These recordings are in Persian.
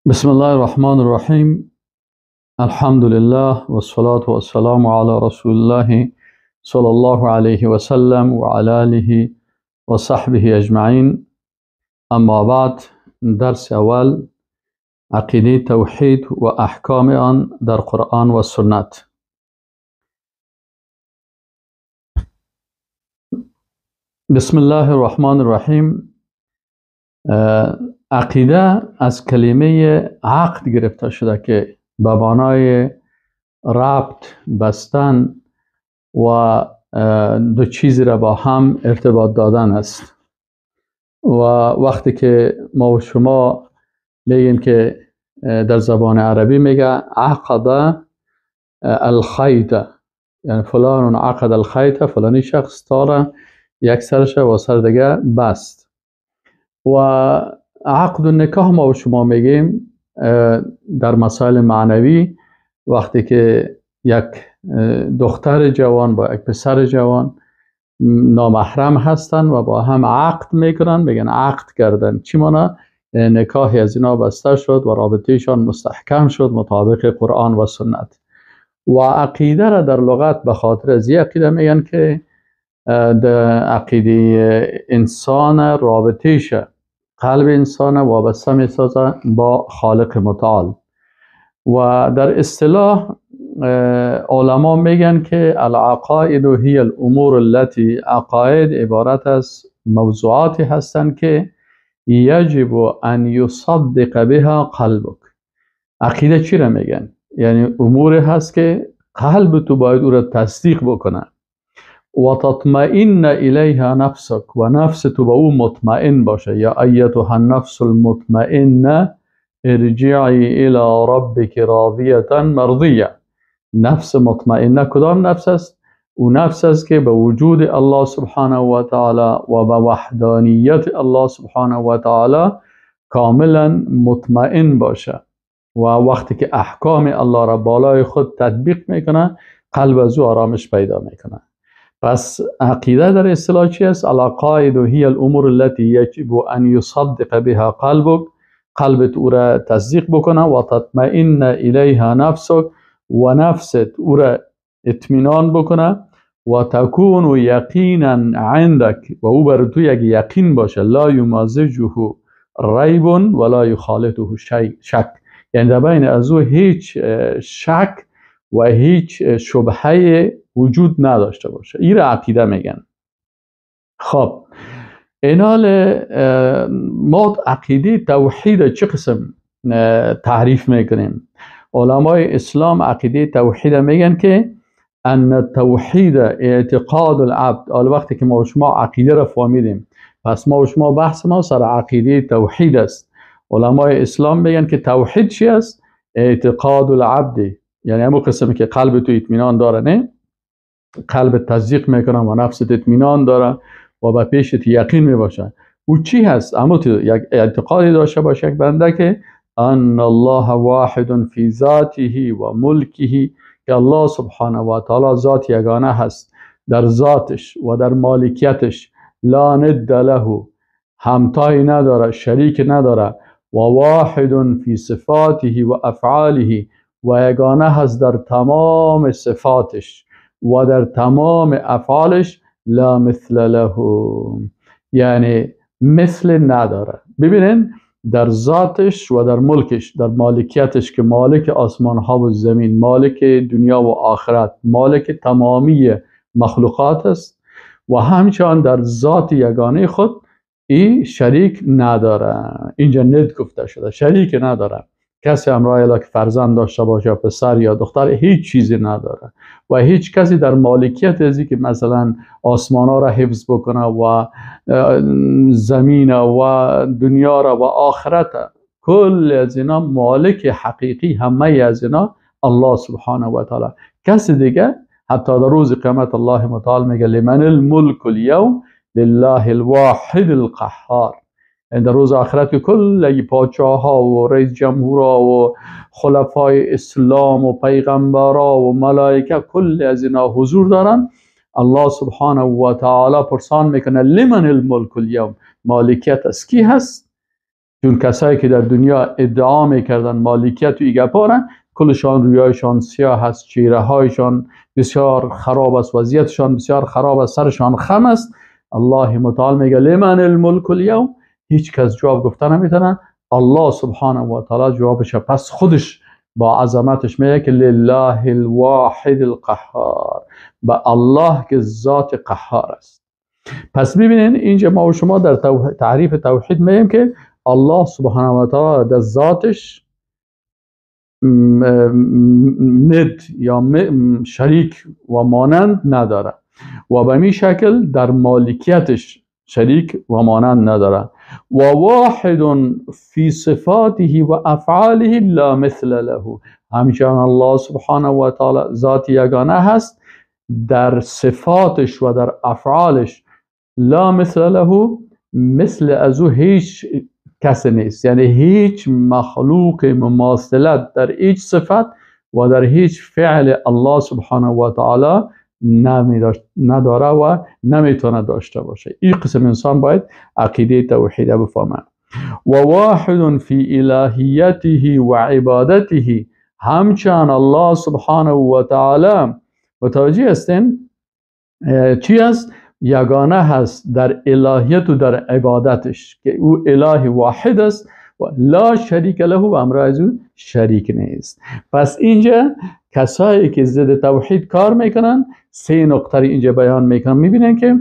بسم الله الرحمن الرحیم. الحمد لله والصلاة والسلام على رسول الله صلى الله علیه و سلم و علی آله و صحبه اجمعین. اما بعد، درس اول عقیده توحید و احکام آن در قرآن و سنت. بسم الله الرحمن الرحیم. عقیده از کلمه عقد گرفته شده که به معنای ربط بستن و دو چیزی را با هم ارتباط دادن است. و وقتی که ما و شما میگیم که در زبان عربی میگه عقد الخیط، یعنی فلان عقد الخیط، فلانی شخص تاره یک سرش و سر دیگه بست. و عقد النکاح ما و شما میگیم در مسائل معنوی، وقتی که یک دختر جوان با یک پسر جوان نامحرم هستن و با هم عقد میکنن، میگن عقد کردن. چی معنی؟ نکاح از اینا بسته شد و رابطهشان مستحکم شد مطابق قرآن و سنت. و عقیده را در لغت به خاطر از یه عقیده میگن که در عقیده انسان رابطهش قلب انسان وابسته میسازه با خالق متعال. و در اصطلاح علما میگن که العقاید هی الامور التي، عقاید عبارت از موضوعاتی هستند که یجب ان یصدق بها قلبک. عقیده چی را میگن؟ یعنی امور هست که قلب تو باید او را تصدیق بکنه و تطمئن الیها نفسک، و نفس تو به او مطمئن باشه. یا ایتها النفس المطمئنه ارجعی الی ربک راضیه مرضیه. نفس مطمئنه کدام نفس است؟ او نفس است که به وجود الله سبحانه و تعالی و به وحدانیت الله سبحانه و تعالی کاملا مطمئن باشه. و وقتی که احکام الله را بالای خود تطبیق میکنه، قلب از او آرامش پیدا میکنه. پس عقیده در اصطلاح چی است؟ العقاید هی الامور التي یجب ان یصدق بها قلبک، قلبت او را تصدیق بکنه و تطمئن الیها نفسک، و نفست او را اطمینان بکنه و تکون یقینا عندک، و او بر تو یک یقین باشه. لا یمازجه ریب ولا یخالطه شک، یعنی در بین از او هیچ شک و هیچ شبهه وجود نداشته باشه. این را عقیده میگن. خب اینال ما عقیده توحید چه قسم تعریف میکنیم؟ علمای اسلام عقیده توحید میگن که ان توحید اعتقاد العبد. حالا وقتی که ما و شما عقیده را فهمیدیم، پس ما و شما بحث ما سر عقیده توحید است. علمای اسلام میگن که توحید چی است؟ اعتقاد العبد، یعنی همون قسمی که قلب تو اطمینان داره، نه قلب تصدیق میکنه و نفست اطمینان داره و به پیشت یقین میباشه. او چی هست؟ اما تو یک اعتقادی داشته باشه یک بنده که ان الله واحد فی ذاته و ملکه، که الله سبحانه و تعالی ذات یگانه هست در ذاتش و در مالکیتش، لا ند له، همتایی نداره، شریک نداره، و واحد فی صفاته و افعاله، و یگانه هست در تمام صفاتش و در تمام افعالش، لا مثل له، یعنی مثل نداره. ببینین در ذاتش و در ملکش، در مالکیتش که مالک آسمان ها و زمین، مالک دنیا و آخرت، مالک تمامی مخلوقات است، و همچنان در ذات یگانه خود ای شریک نداره. اینجا ند گفته شده، شریک نداره. کسی همراه الله که فرزند داشته باشه، پسر یا دختر، هیچ چیزی نداره و هیچ کسی در مالکیت ازی که مثلا آسمان ها را حفظ بکنه و زمین و دنیا را و آخرت، کل از اینا مالک حقیقی همه از اینا الله سبحانه و تعالی. کسی دیگه حتی در روز قیامت الله متعال میگه لمن الملک اليوم لله الواحد القهار. در روز آخرت که کل پادشاه ها و رئیس جمهورها و خلفای اسلام و پیغمبرا و ملائکه کل از اینا حضور دارن، الله سبحانه و تعالی پرسان میکنه لمن الملک اليوم، مالکیت از کی هست؟ چون کسایی که در دنیا ادعا میکردن مالکیت و ایگپارن، کلشان رویایشان سیاه است، چهره هایشان بسیار خراب است، وضعیتشان بسیار خراب است، سرشان خم است. الله متعال میگه لمن الملک الیوم، هیچ کس جواب گفته نمیتونه. الله سبحانه و تعالی جوابش پس خودش با عظمتش میگه که لله الواحد القهار، به الله که ذات قهار است. پس میبینین اینجا ما و شما در تعریف توحید میگیم که الله سبحانه و تعالی در ذاتش ند یا شریک و مانند نداره و به می شکل در مالکیتش شریک و مانند نداره و واحد فی صفاته و افعاله لا مثل له. همچنان الله سبحانه و تعالی ذات یگانه هست، در صفاتش و در افعالش لا مثل له، مثل از او هیچ کس نیست، یعنی هیچ مخلوق مماثلت در هیچ صفت و در هیچ فعل الله سبحانه و تعالی نداره و نمیتونه داشته باشه. این قسم انسان باید عقیده توحید بفهمه. و واحد فی الهیته و عبادته، همچنان الله سبحانه و تعالی متوجه هستین چی است؟ یگانه هست در الهیت و در عبادتش که او اله واحد است و لا شریک له و امر از او شریک نیست. پس اینجا کسایی که ضد توحید کار میکنن سه نقطه اینجا بیان میکنن. میبینن که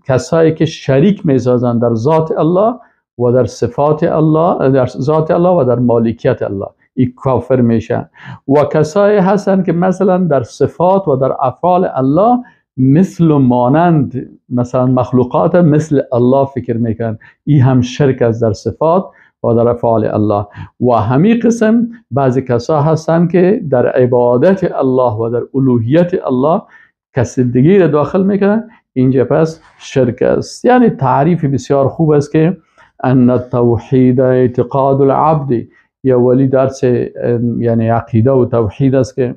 کسایی که شریک میسازن در ذات الله و در صفات الله، در ذات الله و در مالکیت الله، این کافر میشن. و کسایی هستن که مثلا در صفات و در افعال الله مثل و مانند مثلا مخلوقات مثل الله فکر میکنن، این هم شرک است در صفات و در افعال الله. و همین قسم بعضی کسا هستن که در عبادت الله و در الوهیت الله کس دیگه را داخل میکنن، اینجا پس شرک است. یعنی تعریف بسیار خوب است که ان التوحید اعتقاد العبد، یا ولی درس یعنی عقیده و توحید است که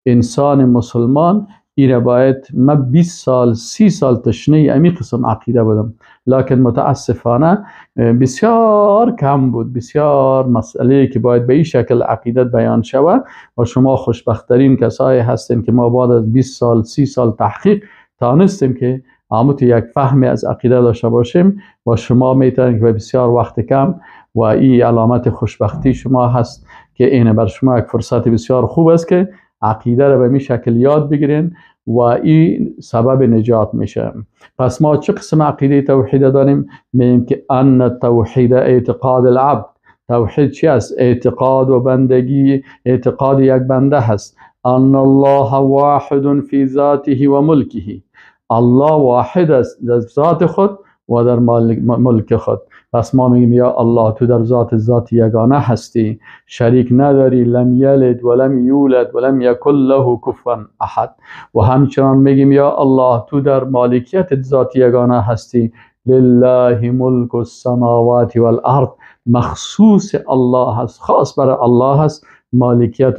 انسان مسلمان ایره باید، من 20 سال 30 سال تشنه امی قسم عقیده بودم، لکن متاسفانه بسیار کم بود، بسیار مسئله که باید به این شکل عقیدت بیان شود. و شما خوشبختترین کسایی هستین که ما بعد از 20 سال 30 سال تحقیق تانستیم که عموت یک فهمی از عقیده داشته باشیم و شما میتونید که بسیار وقت کم، و این علامت خوشبختی شما هست که این بر شما یک فرصت بسیار خوب است که عقیده را به می شکل یاد بگیرین و این سبب نجات میشه. پس ما چه قسم عقیده توحید داریم؟ میگیم که ان التوحید اعتقاد العبد. توحید چی است؟ اعتقاد و بندگی، اعتقاد یک بنده هست. ان الله واحد فی ذاته و ملکه، الله واحد است در ذات خود و در ملک خود. پس ما میگیم یا الله تو در ذات یگانه هستی، شریک نداری، لم یلد ولم یولد ولم یکن له کفوا احد. و همچنان میگیم یا الله تو در مالکیت ذات یگانه هستی، لله ملک السماوات والارض، مخصوص الله هست، خاص برای الله هست مالکیت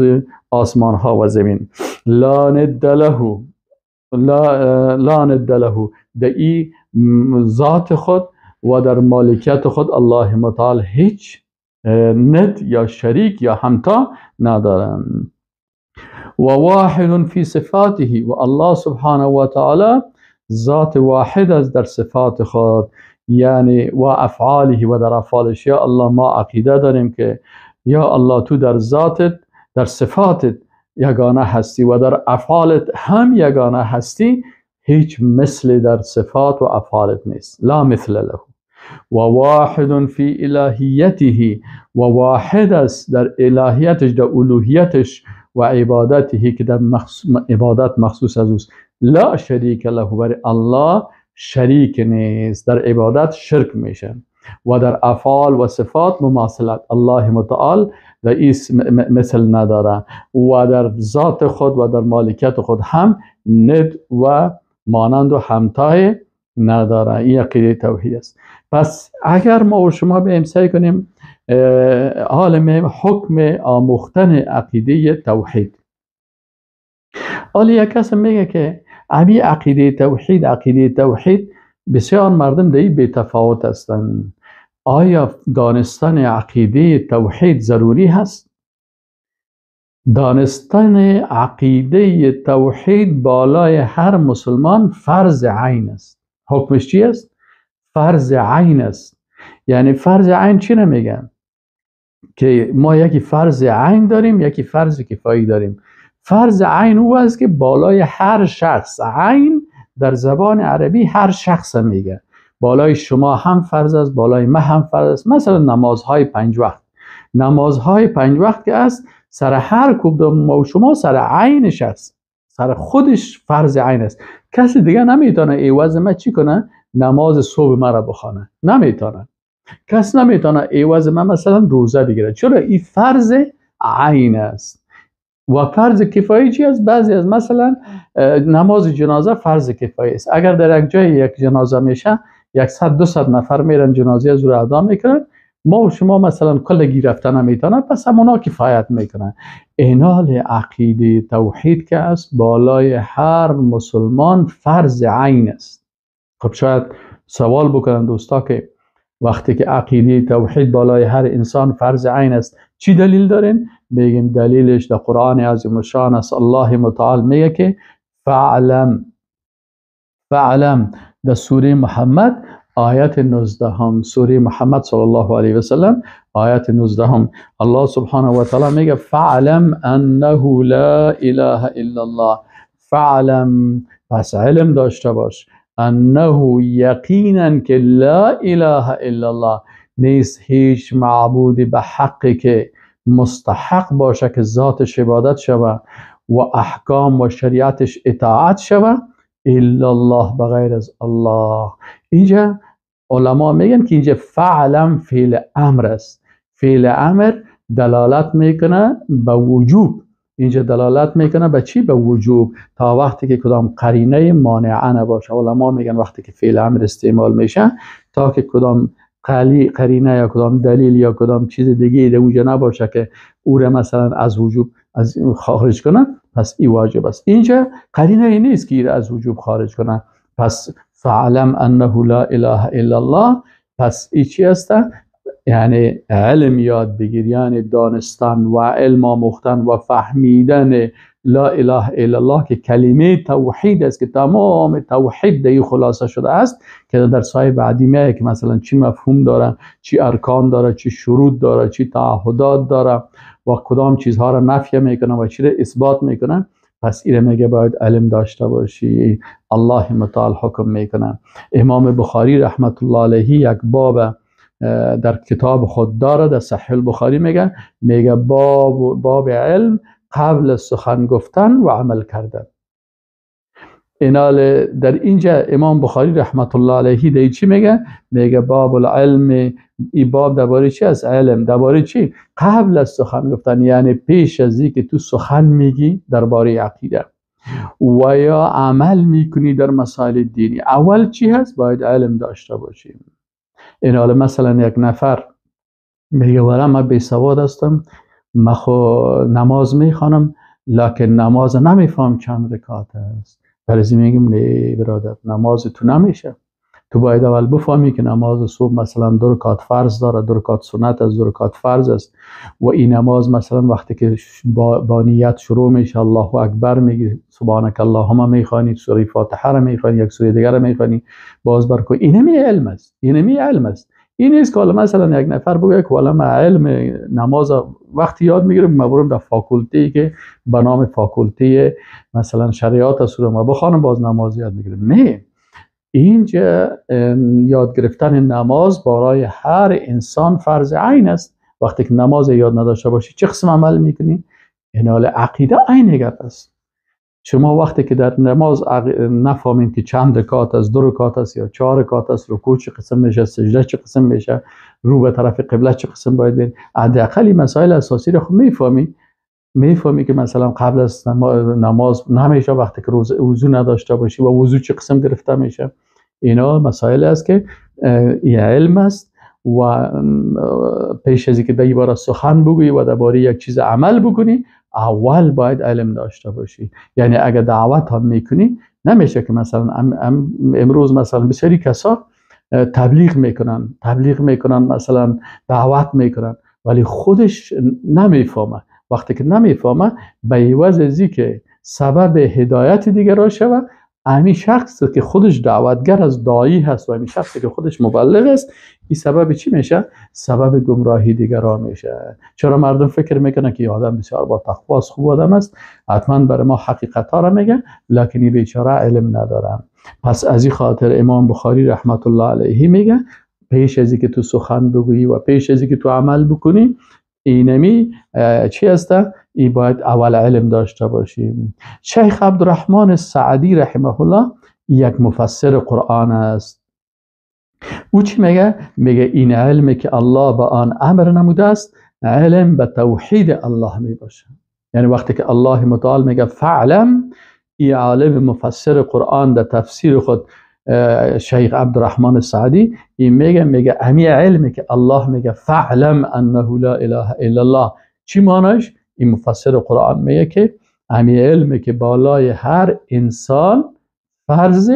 آسمان ها و زمین. لا ند له، لا ند له، در ای ذات خود و در مالکیت خود الله متعال هیچ ند یا شریک یا همتا ندارن. و واحد فی صفاته، و الله سبحانه و تعالی ذات واحد است در صفات خود، یعنی و افعاله و در افعالش. یا الله ما عقیده داریم که یا الله تو در ذاتت، در صفاتت یگانه هستی و در افعالت هم یگانه هستی، هیچ مثل در صفات و افعالت نیست، لا مثل له. و واحد فی الهیته، و واحد است در الهیتش، در الوهیتش و عبادته که در عبادت مخصوص از اوست، لا شریک له، برای الله شریک نیست، در عبادت شرک میشه و در افعال و صفات مماثلت، الله متعال در این مثل نداره و در ذات خود و در مالکیت خود هم ند و مانند و همتای نداره. این عقیده توحید است. پس اگر ما و شما به سعی کنیم عالم حکم آموختن عقیده توحید، حالا یک کس میگه که امی عقیده توحید، عقیده توحید بسیار مردم در این بی‌تفاوت هستند. آیا دانستن عقیده توحید ضروری هست؟ دانستن عقیده توحید بالای هر مسلمان فرض عین است. حکمش چی است؟ فرض عین است. یعنی فرض عین چی نمیگن؟ که ما یکی فرض عین داریم، یکی فرض کفایی داریم. فرض عین او است که بالای هر شخص، عین در زبان عربی هر شخص میگه، بالای شما هم فرض است، بالای من هم فرض است. مثلا نمازهای 5 وقت، نمازهای 5 وقت که است سر هر کدوم ما و شما، سر عین شخص، سر خودش فرض عین است. کسی دیگه نمیتونه عوض ما چی کنه؟ نماز صبح مرا بخوانه، نمیتونه. کس نمیتونه عوض من مثلا روزه بگیره. چرا؟ این فرض عین است. و فرض کفایی چی است؟ بعضی از مثلا نماز جنازه فرض کفایی است. اگر در یک جای یک جنازه میشه، 100-200 نفر میرن جنازه از او ادا میکنن، ما و شما مثلا کلگی رفتن نمیتونه، پس همونا کفایت میکنن. اینال عقیده توحید که است بالای هر مسلمان فرض عین است. خب شاید سوال بکنن دوستا که وقتی که عقیده توحید بالای هر انسان فرض عین است، چی دلیل دارین؟ میگیم دلیلش در قرآن عظیم الشان است. الله متعال میگه که فعلم، فعلم در سوره محمد آیت 19، سوره محمد صلی الله علیه و سلم آیت 19، الله سبحانه و تعالی میگه فعلم انه لا اله الا الله. فعلم، پس علم داشته باش، انه یقینا که لا اله الا الله، نیست هیچ معبودی به حقی که مستحق باشه که ذاتش عبادت شوه و احکام و شریعتش اطاعت شوه، الا الله، بغیر از الله. اینجا علما میگن که اینجا فعلم فعل امر است. فعل امر دلالت میکنه به وجوب. اینجا دلالت میکنه به چی؟ به وجوب، تا وقتی که کدام قرینه مانعه نباشه. علما میگن وقتی که فعل امر استعمال میشه، تا که کدام قرینه یا کدام دلیل یا کدام چیز دیگه در اونجا نباشه که او را مثلا از وجوب از خارج کنه، پس این واجب است. اینجا قرینه ای نیست که این از وجوب خارج کنه. پس فعلم انه لا اله الا الله، پس این چی است؟ یعنی علم یاد بگیر، یعنی دانستن و علم آموختن و فهمیدن لا اله الا الله که کلمه توحید است، که تمام توحید در خلاصه شده است، که در سایه بعدی میاد که مثلا چی مفهوم داره، چی ارکان داره، چی شروط داره، چی تعهدات داره و کدام چیزها را نفی میکنه و چی را اثبات میکنه. پس اینه میگه باید علم داشته باشی. الله متعال حکم میکنه. امام بخاری رحمت الله علیه یک باب در کتاب خود داره، در صحیح البخاری میگه، میگه باب علم قبل سخن گفتن و عمل کردن. اینال در اینجا امام بخاری رحمت الله علیه در چی میگه؟ میگه باب العلم. این باب درباره چی است؟ علم. درباره چی؟ قبل از سخن گفتن، یعنی پیش از اینکه تو سخن میگی درباره عقیده و یا عمل میکنی در مسائل دینی، اول چی هست؟ باید علم داشته باشیم. اینال مثلا یک نفر میگه والا من بی سواد هستم، من خو نماز میخوانم لکن نماز نمیفهم چند رکعت است. برای میگم نه برادر، نماز تو نمیشه. تو باید اول بفهمی که نماز صبح مثلا 2 رکعت فرض داره، 2 رکعت سنت است، 2 رکعت فرض است. و این نماز مثلا وقتی که با نیت شروع میشه، الله اکبر میگی، سبحانک اللهم میخوانی، سوره فاتحه را میخوانی، یک سوره دیگر را میخوانی، باز برکو. اینمی علم است، اینمی علم است. این نیست که مثلا یک نفر بگه که والا من علم نماز وقتی یاد میگیرم، من برم در فاکولتی که به نام فاکولتی مثلا شریعت است رو ما بخوانم باز نماز یاد میگیرم. نه، اینجا یاد گرفتن نماز برای هر انسان فرض عین است. وقتی که نماز یاد نداشته باشی چه قسم عمل میکنی؟ اینال عقیده عین گپ است. شما وقتی که در نماز نفهمین که چند رکعت است، 2 رکعت است یا 4 رکعت است، رکوع چه قسم میشه، سجده چه قسم میشه، رو به طرف قبله چه قسم باید برید، حداقل مسائل اساسی رو خب میفهمی. میفهمی که مثلا قبل از نماز نمیشه وقتی که وضو نداشته باشی و وضو چه قسم گرفته میشه. اینا مسائل است که این علم است و پیش از اینکه در باره سخن بگویی و درباره یک چیز عمل بکنی، اول باید علم داشته باشی. یعنی اگر دعوت هم میکنی، نمیشه که مثلا امروز مثلا بسیاری کسا تبلیغ میکنن، مثلا دعوت میکنن، ولی خودش نمیفهمه. وقتی که نمیفهمه، به عوض از که سبب هدایت دیگران شود، امی شخص که خودش دعوتگر از داعی هست و امی شخصی که خودش مبلغ است، این سبب چی میشه؟ سبب گمراهی دیگران میشه. چرا مردم فکر میکنن که آدم بسیار با تقوا است، خوب آدم است، حتما برای ما حقیقت ها را میگه، لکن این بیچاره علم نداره. پس از این خاطر امام بخاری رحمت الله علیه میگه پیش از اینکه تو سخن بگویی و پیش از اینکه تو عمل بکنی، اینمی چی است؟ ای باید اول علم داشته باشیم. شیخ عبدالرحمن سعدی رحمه الله یک مفسر قرآن است. او چی میگه؟ میگه این علمی که الله به آن امر نموده است، علم به توحید الله می باشه. یعنی وقتی که الله متعال میگه فعلم، ای عالم مفسر قرآن در تفسیر خود شیخ عبدالرحمن سعدی این میگه امی علمی که الله میگه فعلم انه لا اله الا الله، چی معنیش؟ این مفسر قرآن میگه که امی علمی که بالای هر انسان فرض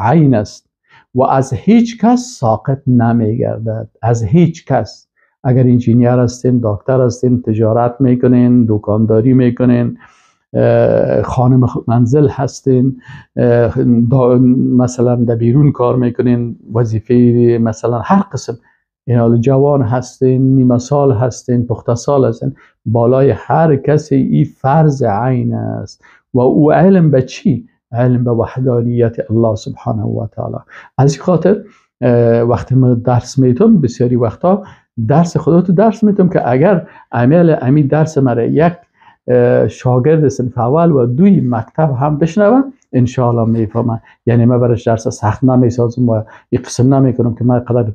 عین است و از هیچ کس ساقط نمیگردد. از هیچ کس. اگر انجینیر هستین، دکتر هستین، تجارت میکنین، دکانداری میکنین، خانم منزل هستین، مثلا در بیرون کار میکنین، وظیفه مثلا هر قسم، این جوان هستین، نیمه سال هستین، پخته سال هستین، بالای هر کسی این فرض عین است. و او علم به چی؟ علم به وحدانیت الله سبحانه و تعالی. از این خاطر وقتی ما درس میتم، بسیاری وقتا درس خدا تو درس میتم که اگر عمل امی درس مرا یک شاگرد صنف اول و دوی مکتب هم بشنوه، انشاءالله میفهمه. یعنی من برش درس سخت نمیسازم و یک قسم نمیکنم که من قدر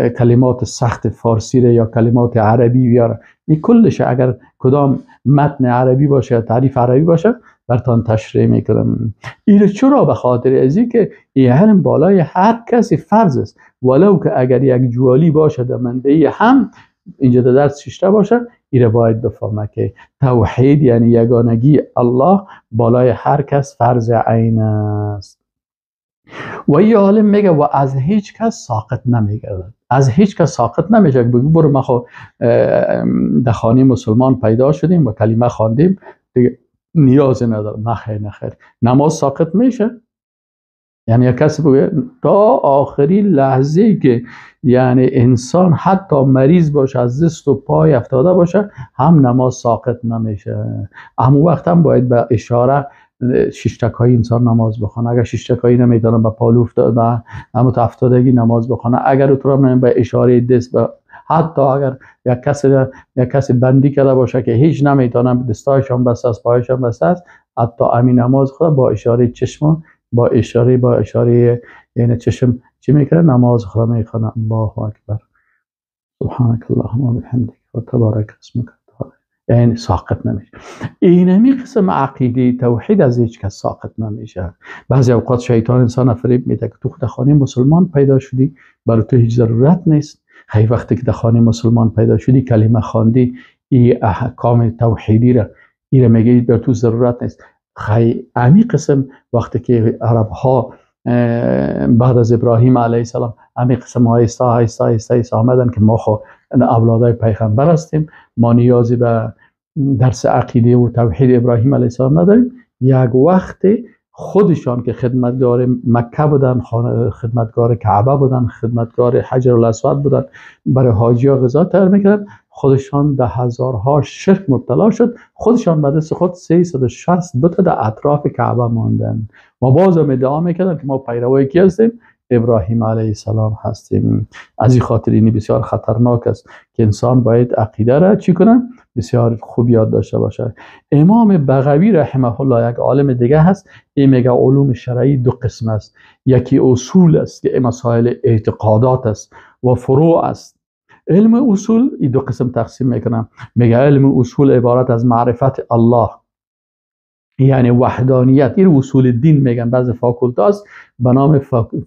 کلمات سخت فارسی را یا کلمات عربی بیارم. این کلش اگر کدام متن عربی باشه یا تعریف عربی باشه برتان تشریح میکنم. این چرا؟ به خاطر از اینکه این علم بالای هر کسی فرض است، ولو که اگر یک جوالی باشه در منده هم اینجا در درس ششته باشه، ایره باید بفهمه که توحید یعنی یگانگی الله بالای هر کس فرض عین است. و این عالم میگه و از هیچ کس ساقط نمیگردد. از هیچ کس ساقط نمیشه. بگو برو ما خو در خانه مسلمان پیدا شدیم و کلمه خواندیم، دیگه نیاز نداره. نه خیر، نه خیر. نماز ساقط میشه؟ یعنی یک کسی بگه تا آخرین لحظه که یعنی انسان حتی مریض باشه، از دست و پای افتاده باشه، هم نماز ساقط نمیشه. همون وقت هم باید به اشاره ششتکایی انسان نماز بخونه. اگر ششتکایی نمیدونم به پالو افتاده، همون تا افتادگی نماز بخونه. اگر اترام نمیم به اشاره دست، به حتی اگر یک کسی بندی کرده باشه که هیچ نمیتونم، دستایشان بسته است، پایشان بسته است، حتی امین نماز خود با اشاره چشم، با اشاره یعنی چشم چی میکنه؟ نماز خدا میخونه. الله اکبر، سبحانك اللهم و بحمدک و تبارک اسمک. یعنی ساقط نمیشه. اینمی قسم عقیده توحید از هیچ کس ساقط نمیشه. بعضی اوقات شیطان انسان فریب میده که تو خود خانه مسلمان پیدا شدی، برای تو هیچ ضرورت نیست. خیلی وقتی که در خانه مسلمان پیدا شدی، کلمه خواندی، این احکام توحیدی را ایره میگه بر تو ضرورت نیست. خیلی امی قسم وقتی که عرب ها بعد از ابراهیم علیه السلام امی قسم آهسته آهسته آهسته آمدن که ما خو اولادای پیغمبر هستیم، ما نیازی به درس عقیده و توحید ابراهیم علیه السلام نداریم. یک وقت خودشان که خدمتگار مکه بودن، خدمتگار کعبه بودن، خدمتگار حجر الاسود بودن، برای حاجی ها غذا تیار میکردن، خودشان ده هزارها شرک مبتلا شد. خودشان به دست خود 360 بت در اطراف کعبه ماندن و باز هم ادعا میکردن که ما پیروای کی هستیم؟ ابراهیم علیه السلام هستیم. از این خاطر اینی بسیار خطرناک است که انسان باید عقیده را چی کنه؟ بسیار خوب یاد داشته باشه. امام بغوی رحمه الله یک عالم دیگه هست، این میگه علوم شرعی دو قسم است. یکی اصول است که مسائل اعتقادات است و فروع است. علم اصول این دو قسم تقسیم میکنه. میگه علم اصول عبارت از معرفت الله یعنی وحدانیت، این اصول دین میگن. بعضی فاکولته است به نام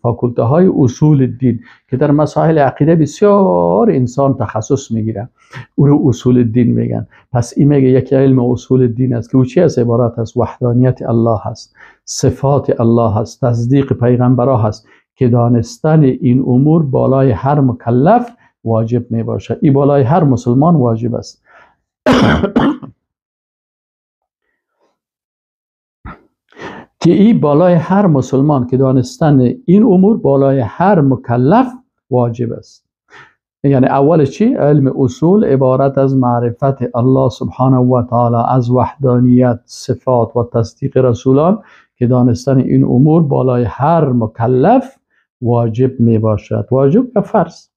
فاکولته های اصول دین که در مسائل عقیده بسیار انسان تخصص میگیره، او رو اصول دین میگن. پس این میگه یکی علم اصول دین است که او چی است؟ عبارت از وحدانیت الله هست، صفات الله هست، تصدیق پیغمبرها هست که دانستن این امور بالای هر مکلف واجب می باشد. این بالای هر مسلمان واجب است. که این بالای هر مسلمان که دانستن این امور بالای هر مکلف واجب است. یعنی اول چی؟ علم اصول عبارت از معرفت الله سبحانه و تعالی از وحدانیت، صفات و تصدیق رسولان که دانستن این امور بالای هر مکلف واجب می باشد، واجب یا فرض.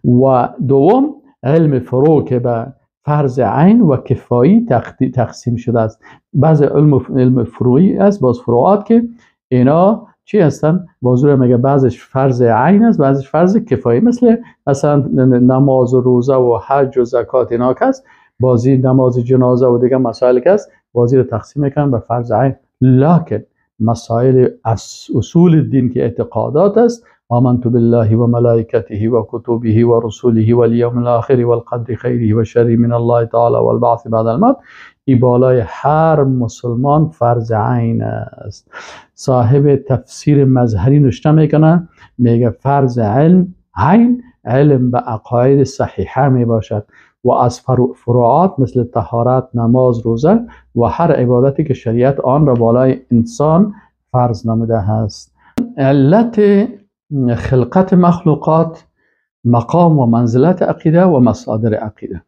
و دوم علم فروع که به فرض عین و کفایی تقسیم شده است. بعض علم فروعی است، باز فروعات که اینا چی هستن؟ بازور میگه بعضش فرض عین است، بعضش فرض کفایی، مثل مثلا نماز و روزه و حج و زکات اینا که است، بازی نماز جنازه و دیگه مسائل که است، بازی رو تقسیم میکنن به فرض عین. لکن مسائل اصول دین که اعتقادات است، آمنت بالله و ملائکته و کتبه و رسوله و الیوم الاخر والقدر خیره و شره من الله تعالی والبعث بعد الموت، ای بالای هر مسلمان فرض عین است. صاحب تفسیر مظهری نوشته میکنه، میگه فرض علم عین علم به عقاید صحیحه می باشد و از فروعات مثل طهارت، نماز، روزه و هر عبادتی که شریعت آن را بالای انسان فرض نموده است. علت خلقت مخلوقات، مقام و منزلت عقیده و مصادر عقیده.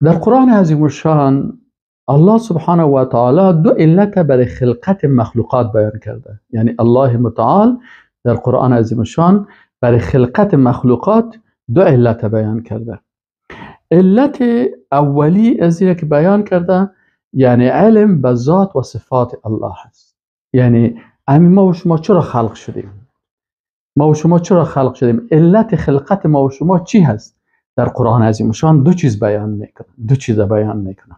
در قرآن عظیم الشان الله سبحانه و تعالی دو علت برای خلقت مخلوقات بیان کرده. یعنی الله متعال در قرآن عظیم الشان برای خلقت مخلوقات دو علت بیان کرده. علت اولی از اینه که بیان کرده، یعنی علم به ذات و صفات الله است. یعنی ما و شما چرا خلق شدیم؟ ما و شما چرا خلق شدیم؟ علت خلقت ما و شما چی هست؟ در قرآن عظیم الشان دو چیز بیان میکنه، دو چیز بیان میکنه.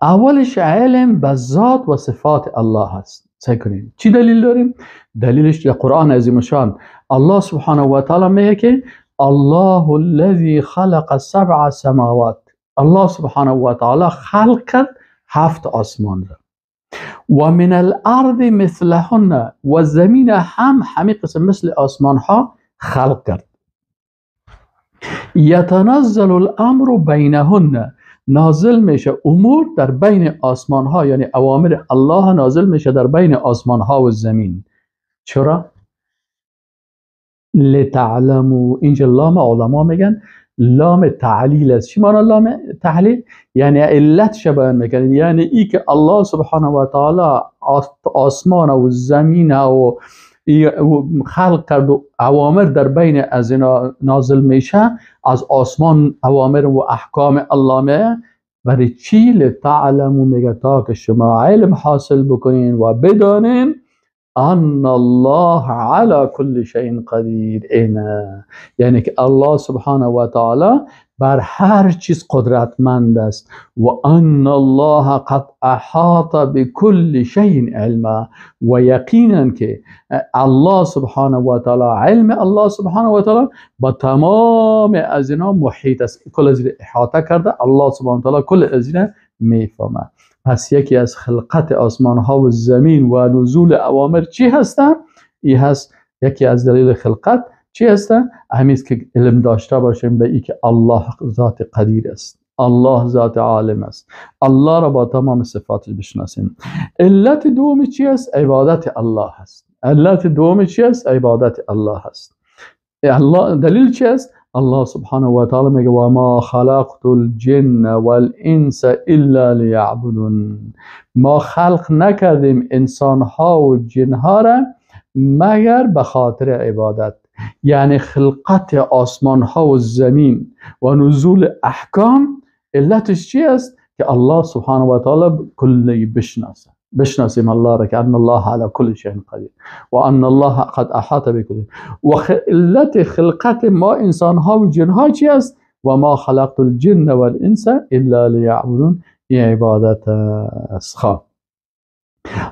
اولش علم به ذات و صفات الله هست. سعی کنیم چی دلیل داریم؟ دلیلش در قرآن عظیم الشان الله سبحانه و تعالی میگه که الله الذي خلق سبع سماوات. الله سبحانه و تعالی خلق کرد 7 آسمان را، و من الارض مثلهن، و زمین هم همه قسم مثل آسمان ها خلق کرد. یتنزل الامر بینهن، نازل میشه امور در بین آسمان ها، یعنی اوامر الله نازل میشه در بین آسمان ها و زمین. چرا؟ لتعلموا. اینجا لام علما میگن لام تعلیل است. چی معنی لام تعلیل؟ یعنی علتش بیان میکنن، یعنی ای که الله سبحانه و تعالی آسمان و زمین و خلق کرد و اوامر در بین از اینا نازل میشه، از آسمان اوامر و احکام الله میه. برای چی؟ لتعلموا، میگه تا که شما علم حاصل بکنین و بدانین ان الله على كل شيء قدیر. اینه یعنی که الله سبحانه و تعالی بر هر چیز قدرتمند است. و ان الله قد احاط بكل شيء علما، و یقینا که الله سبحانه و تعالی، علم الله سبحانه و تعالی با تمام از اینا محیط است، کل از احاطه کرده. الله سبحانه و تعالی کل از اینا میفهمه. پس یکی از خلقت آسمان ها و زمین و نزول اوامر چی هستن؟ ای هست یکی از دلیل خلقت چی هستن؟ همین که علم داشته باشیم به ای که الله ذات قدیر است، الله ذات عالم است، الله را با تمام صفاتش بشناسیم. علت دوم چی است؟ عبادت الله است. علت دوم چی است؟ عبادت الله است. الله دلیل چی است؟ الله سبحانه و تعالی میگه و ما خلقت الجن والانس الا لیعبدون. ما خلق نکردیم انسان ها و جن ها را مگر به خاطر عبادت. یعنی خلقت آسمان ها و زمین و نزول احکام علتش چی است؟ که الله سبحانه و تعالی کلی بشناسه، بشناسیم الله را که ان الله على كل شيء قدیر و ان الله قد احاط بكل. و علت خلقت ما انسان ها و جن ها چی است؟ و ما خلقت الجن والانس الا لیعبدون. این عبادت است. خب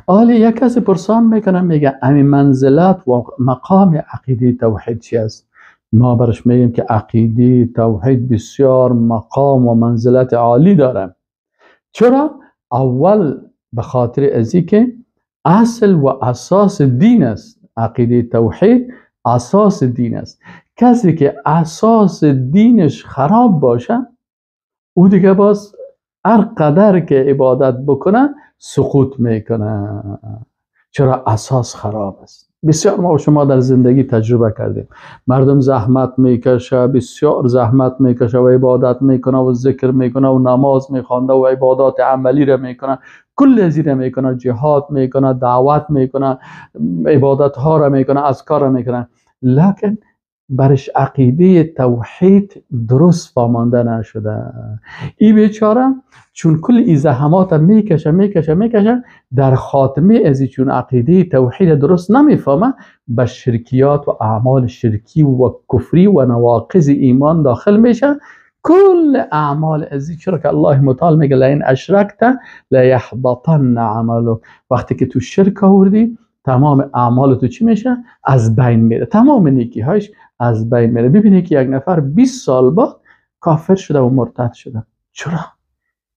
آلی یک کسی پرسان میکنه، میگه همین منزلت و مقام عقیده توحید چی است؟ ما برش میگیم که عقیده توحید بسیار مقام و منزلت عالی داره. چرا؟ اول به خاطر ازی که اصل و اساس دین است. عقیده توحید اساس دین است. کسی که اساس دینش خراب باشه، او دیگه باز هر قدر که عبادت بکنه سقوط میکنه. چرا؟ اساس خراب است. بسیار ما و شما در زندگی تجربه کردیم، مردم زحمت میکشه، بسیار زحمت میکشه و عبادت میکنه و ذکر میکنه و نماز میخوانده و عبادات عملی را میکنه، کل ازی را میکنه، جهاد میکنه، دعوت میکنه، عبادت ها را میکنه، اذکار را میکنه، لکن برش عقیده توحید درست فهمانده نشده. ای بیچاره چون کل ای زحمات میکشه میکشه میکشه، در خاتمه ازی چون عقیده توحید درست نمیفهمه، به شرکیات و اعمال شرکی و کفری و نواقض ایمان داخل میشه. کل اعمال ازی، چرا که الله متعال میگه لئن اشرکت لیحبطن عملک. وقتی که تو شرک آوردی تمام اعمال تو چی میشه؟ از بین میره، تمام نیکی هایش از بین میره. ببینید که یک نفر 20 سال بعد کافر شده و مرتد شده. چرا؟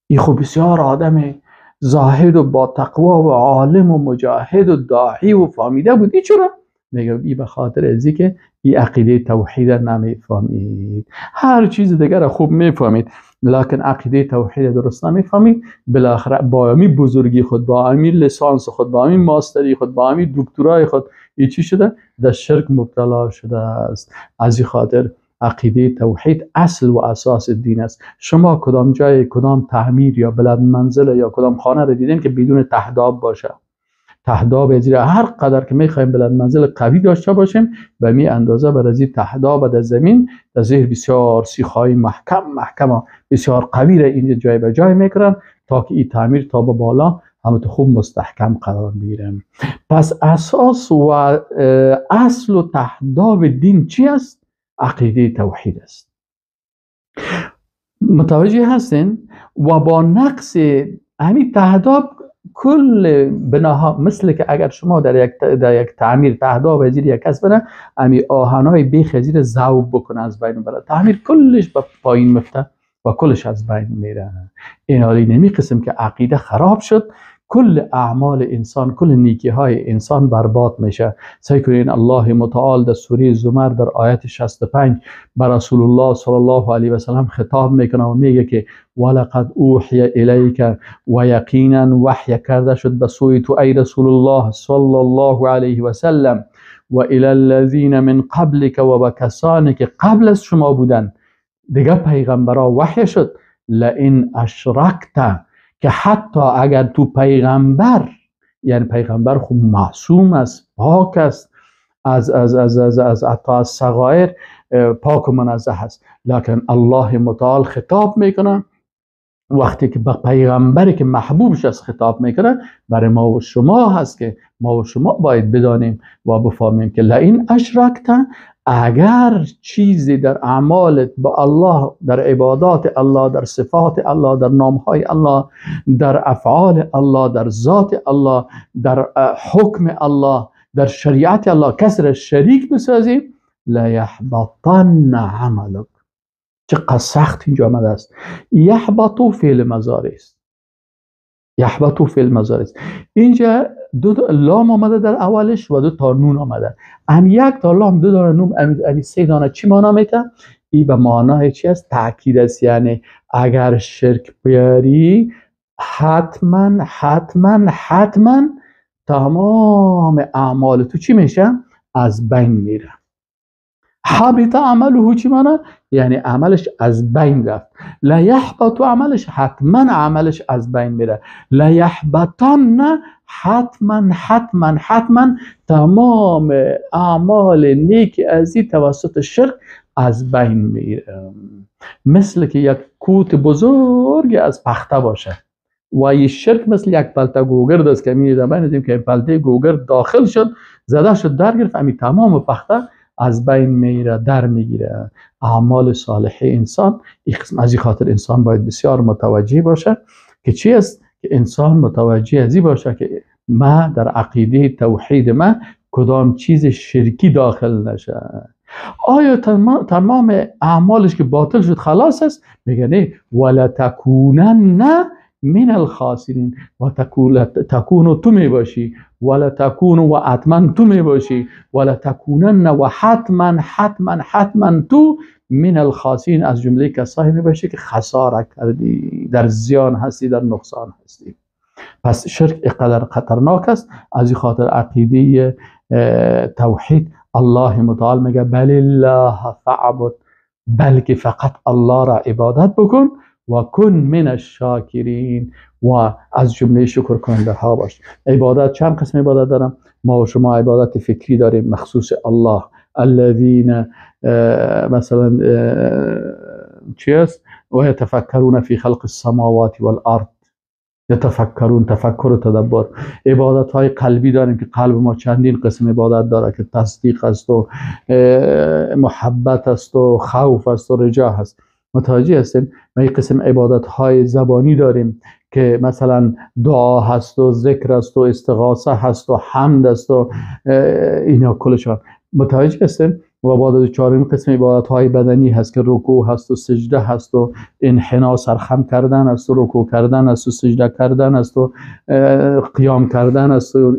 این خب بسیار آدم زاهد و با تقوا و عالم و مجاهد و داعی و فهمیده بود. این چرا؟ میگه ای به خاطر ازی که این عقیده توحید نمیفهمید. هر چیز دیگر را خوب میفهمید، لکن عقیده توحید درست نمیفهمید. بالاخره با امی بزرگی خود، با امی لسانس خود، با امی ماستری خود، با امی دکترای خود، ای چی شده؟ در شرک مبتلا شده است. از این خاطر عقیده توحید اصل و اساس دین است. شما کدام جای، کدام تعمیر یا بلند منزل یا کدام خانه را دیدین که بدون تهداب باشه؟ تهداب زیر هر قدر که میخوایم بلند منزل قوی داشته باشیم، به می اندازه بر از تهداب در زمین در زیر بسیار سیخ‌های محکم محکم بسیار قوی را اینجا جای به جای میکنن تا که این تعمیر تا به بالا همه خوب مستحکم قرار میگیره. پس اساس و اصل و تهداب دین چی است؟ عقیده توحید است. متوجه هستین؟ و با نقص همین تهداب کل بناها، مثل که اگر شما در یک تعمیر تهداب زیر یک کس بره، امی آهنای بیخ زیر ذوب بکنه از بین بره، تعمیر کلش به پایین مفته و کلش از بین میره. این حالی نمی قسم که عقیده خراب شد، کل اعمال انسان، کل نیکی های انسان برباد میشه. سعی کنین الله متعال در سوره زمر در آیت 65 بر رسول الله صلی الله علیه و سلم خطاب میکنه و میگه که ولقد اوحی الیک، و یقینا وحی کرده شد به سوی تو ای رسول الله صلی الله علیه و سلم، و الی الذین من قبلک، و به کسانی که قبل از شما بودن دیگه پیغمبرا وحی شد، لئن اشرکت، که حتی اگر تو پیغمبر، یعنی پیغمبر خب معصوم است، پاک است، از از از از از حتی از صغایر پاک و منزه است، لکن الله متعال خطاب میکنه وقتی که به پیغمبری که محبوبش است خطاب میکنه، برای ما و شما هست که ما و شما باید بدانیم و بفهمیم که لئن اشرکت، اگر چیزی در اعمالت با الله، در عبادات الله، در صفات الله، در نامهای الله، در افعال الله، در ذات الله، در حکم الله، در شریعت الله کسی را شریک بسازی، لیحبطن عملک. چقدر سخت اینجا آمده است. یحبط فعل مضارع است. یحبط فعل مضارع است. اینجا دو لام آمده در اولش و دو تا نون آمده. هم یک تا لام، دو دانه نون، هم سه دانه چی معنا میده؟ ای به معنای چی است؟ تاکید است. یعنی اگر شرک بیاری حتما حتما حتما تمام اعمال تو چی میشه؟ از بین میره. حبط عمله چی معنی؟ یعنی عملش از بین رفت. لا یحبط عملش، حتما عملش از بین میره. لا یحبطن، حتما حتما حتما تمام اعمال نیک ازی توسط شرک از بین میره. مثل که یک کوت بزرگ از پخته باشه و یه شرک مثل یک پلته گوگرد است که می‌دونیم که پلته گوگرد داخل شد، زده شد، در گرفت، امی تمام پخته از بین میره، در میگیره. اعمال صالح انسان از این خاطر انسان باید بسیار متوجه باشه که چی است؟ که انسان متوجه ازی باشه که ما در عقیده توحید ما کدام چیز شرکی داخل نشه. آیا تمام اعمالش که باطل شد خلاص است؟ میگه نه، ولا تکونن من الخاسرین، و تکون تو می باشی، ولا تکون و حتما تو میباشی، ولا تکونن و حتما حتما حتما تو من الخاسرین، از جمله کسایی میباشی که خساره کردی، در زیان هستی، در نقصان هستی. پس شرک اینقدر خطرناک است. از این خاطر عقیده توحید الله متعال میگه بل الله فاعبد، بلکه فقط الله را عبادت بکن و کن من الشاکرین، و از جمله شکر کننده ها باش. عبادت چند قسم عبادت دارم؟ ما و شما عبادت فکری داریم مخصوص الله، الذین مثلا چی است؟ و یتفکرون فی خلق السماوات والارض، یتفکرون، تفکر و تدبر. عبادت های قلبی داریم که قلب ما چندین قسم عبادت داره که تصدیق است و محبت است و خوف است و رجا هست. متوجه هستیم؟ ما یک قسم عبادت های زبانی داریم که مثلا دعا هست و ذکر است و استغاثه هست و حمد است و اینا کلشان. متوجه هستیم؟ و بعد از چهارم قسم عبادت های بدنی هست که رکوع هست و سجده هست و انحنا سرخم کردن است و رکوع کردن است و سجده کردن است و قیام کردن است و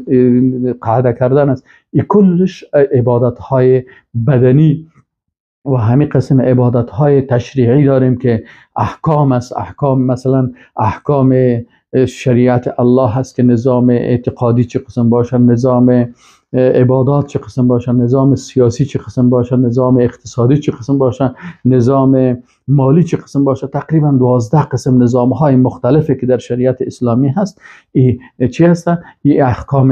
قعده کردن است. این کلش عبادت های بدنی. و همین قسم عبادت های تشریعی داریم که احکام است. احکام مثلا احکام شریعت الله هست که نظام اعتقادی چه قسم باشه، نظام عبادات چه قسم باشه، نظام سیاسی چه قسم باشه، نظام اقتصادی چه قسم باشه، نظام مالی چه قسم باشه. تقریبا 12 قسم نظام های مختلفی که در شریعت اسلامی هست. ای چی هست؟ ای احکام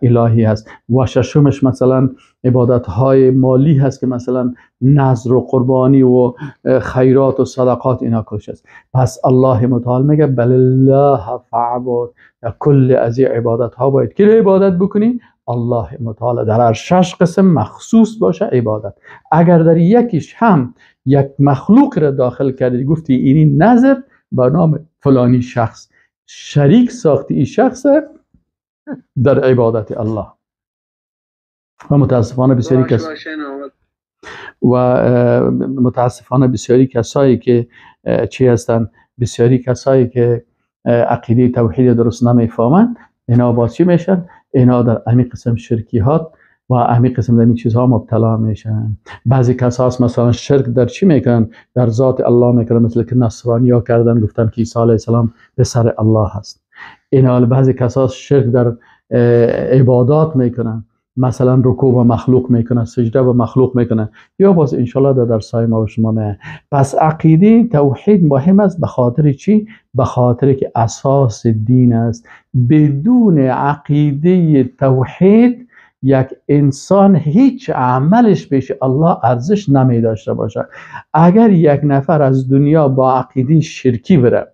الهی هست. و ششمش مثلا عبادت های مالی هست که مثلا نذر و قربانی و خیرات و صدقات اینا کلش هست. پس الله متعال میگه بل الله فاعبد، کل از این عبادت ها باید کی عبادت بکنی؟ الله متعال. در هر شش قسم مخصوص باشه عبادت. اگر در یکیش هم یک مخلوق را داخل کردی، گفتی اینی نظر به نام فلانی شخص، شریک ساختی این شخص در عبادت الله. و متاسفانه بسیاری کس و متاسفانه بسیاری کسایی که چی هستن، بسیاری کسایی که عقیده توحید درست نمیفهمن، اینا با چی میشن؟ اینا در امی قسم شرکیات و امی قسم در این چیزها مبتلا میشن. بعضی کساس مثلا شرک در چی میکنن؟ در ذات الله میکنن، مثل که نصرانی ها کردن، گفتن که عیسی علیه السلام پسر الله هست. اینا بعضی کساس شرک در عبادات میکنن، مثلا رکوع و مخلوق میکنن، سجده و مخلوق میکنن. یا باز انشالله در درسای ما و شما میه. پس عقیده توحید مهم است. به خاطر چی؟ به خاطر که اساس دین است. بدون عقیده توحید یک انسان هیچ عملش پیش الله ارزش نمی داشته باشه. اگر یک نفر از دنیا با عقیده شرکی بره،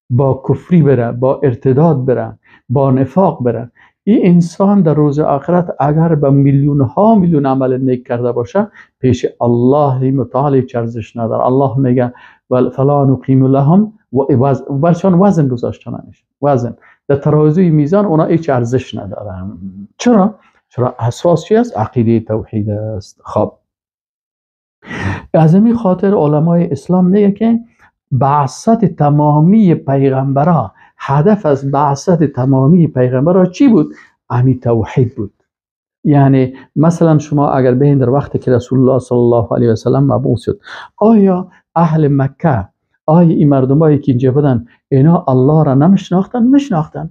با کفری بره، با ارتداد بره، با نفاق بره، این انسان در روز آخرت اگر به میلیون ها میلیون عمل نیک کرده باشه، پیش الله متعال هیچ ارزش نداره. الله میگه فلا نقیم لهم، و برشان وزن گذاشته نمیشه، وزن در ترازوی میزان اونا هیچ ارزش ندارن. چرا؟ چرا اساس چی است؟ عقیده توحید است. خب از این خاطر علمای اسلام میگه که بعثت تمامی پیغمبرا، هدف از بعثت تمامی پیغمبرا چی بود؟ امی توحید بود. یعنی مثلا شما اگر ببینید در وقتی که رسول الله صلی الله علیه و سلم مبعوث شد، آیا اهل مکه، آیا این مردمایی که اینجا بودن، اینا الله را نمیشناختن؟ میشناختن.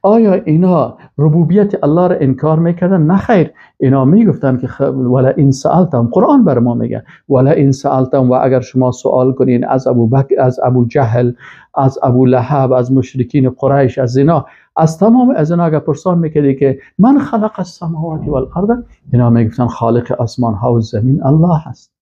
آیا اینا ربوبیت الله را انکار میکردن؟ نه خیر، اینا میگفتن که ولا ان سألتم، قرآن بر ما میگه ولا ان سألتم، و اگر شما سوال کنین از ابو بکر، از ابو جهل، از ابو لهب، از مشرکین قریش، از اینا، از تمام از اینا اگر پرسان میکردی که من خلق السماوات والارض، اینا میگفتن خالق آسمان ها و زمین الله هست.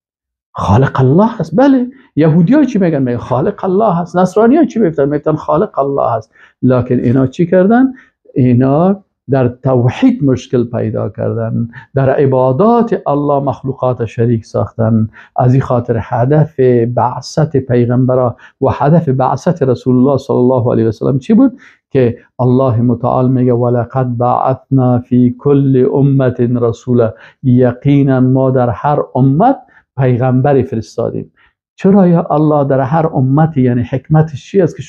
خالق الله هست. بله، یهودی ها چی میگن؟ میگن خالق الله هست. نصرانی ها چی میگن؟ میگن خالق الله هست. لکن اینا چی کردن؟ اینا در توحید مشکل پیدا کردن، در عبادات الله مخلوقات شریک ساختن. از این خاطر هدف بعثت پیغمبرا و هدف بعثت رسول الله صلی الله علیه و سلم چی بود؟ که الله متعال میگه ولقد بعثنا فی کل امه رسولا، یقینا ما در هر امت پیغمبری فرستادیم. چرا یا الله در هر امتی، یعنی حکمتش چی است که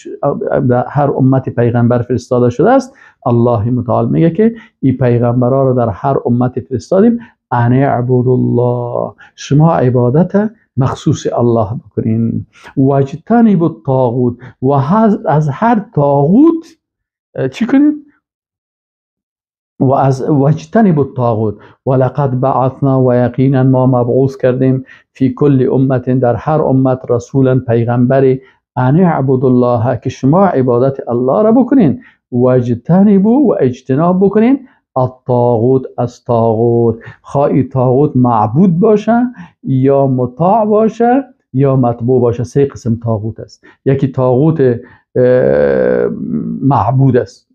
در هر امتی پیغمبر فرستاده شده است؟ الله متعال میگه که این پیغمبرها رو در هر امتی فرستادیم، ان اعبدوا الله، شما عبادت مخصوص الله بکنین، واجتنبوا الطاغوت، و از هر طاغوت چی کنین؟ و از واجتنبوا الطاغوت ولقد بعثنا، و یقینا ما مبعوث کردیم، فی کل امت، در هر امت، رسولا، پیغمبری، ان اعبدوا الله، که شما عبادت الله را بکنین، واجتنبوا، و اجتناب بکنین، الطاغوت، از طاغوت، خواهی طاغوت معبود باشه یا مطاع باشه یا مطبوع باشه. سه قسم طاغوت است. یکی طاغوت معبود است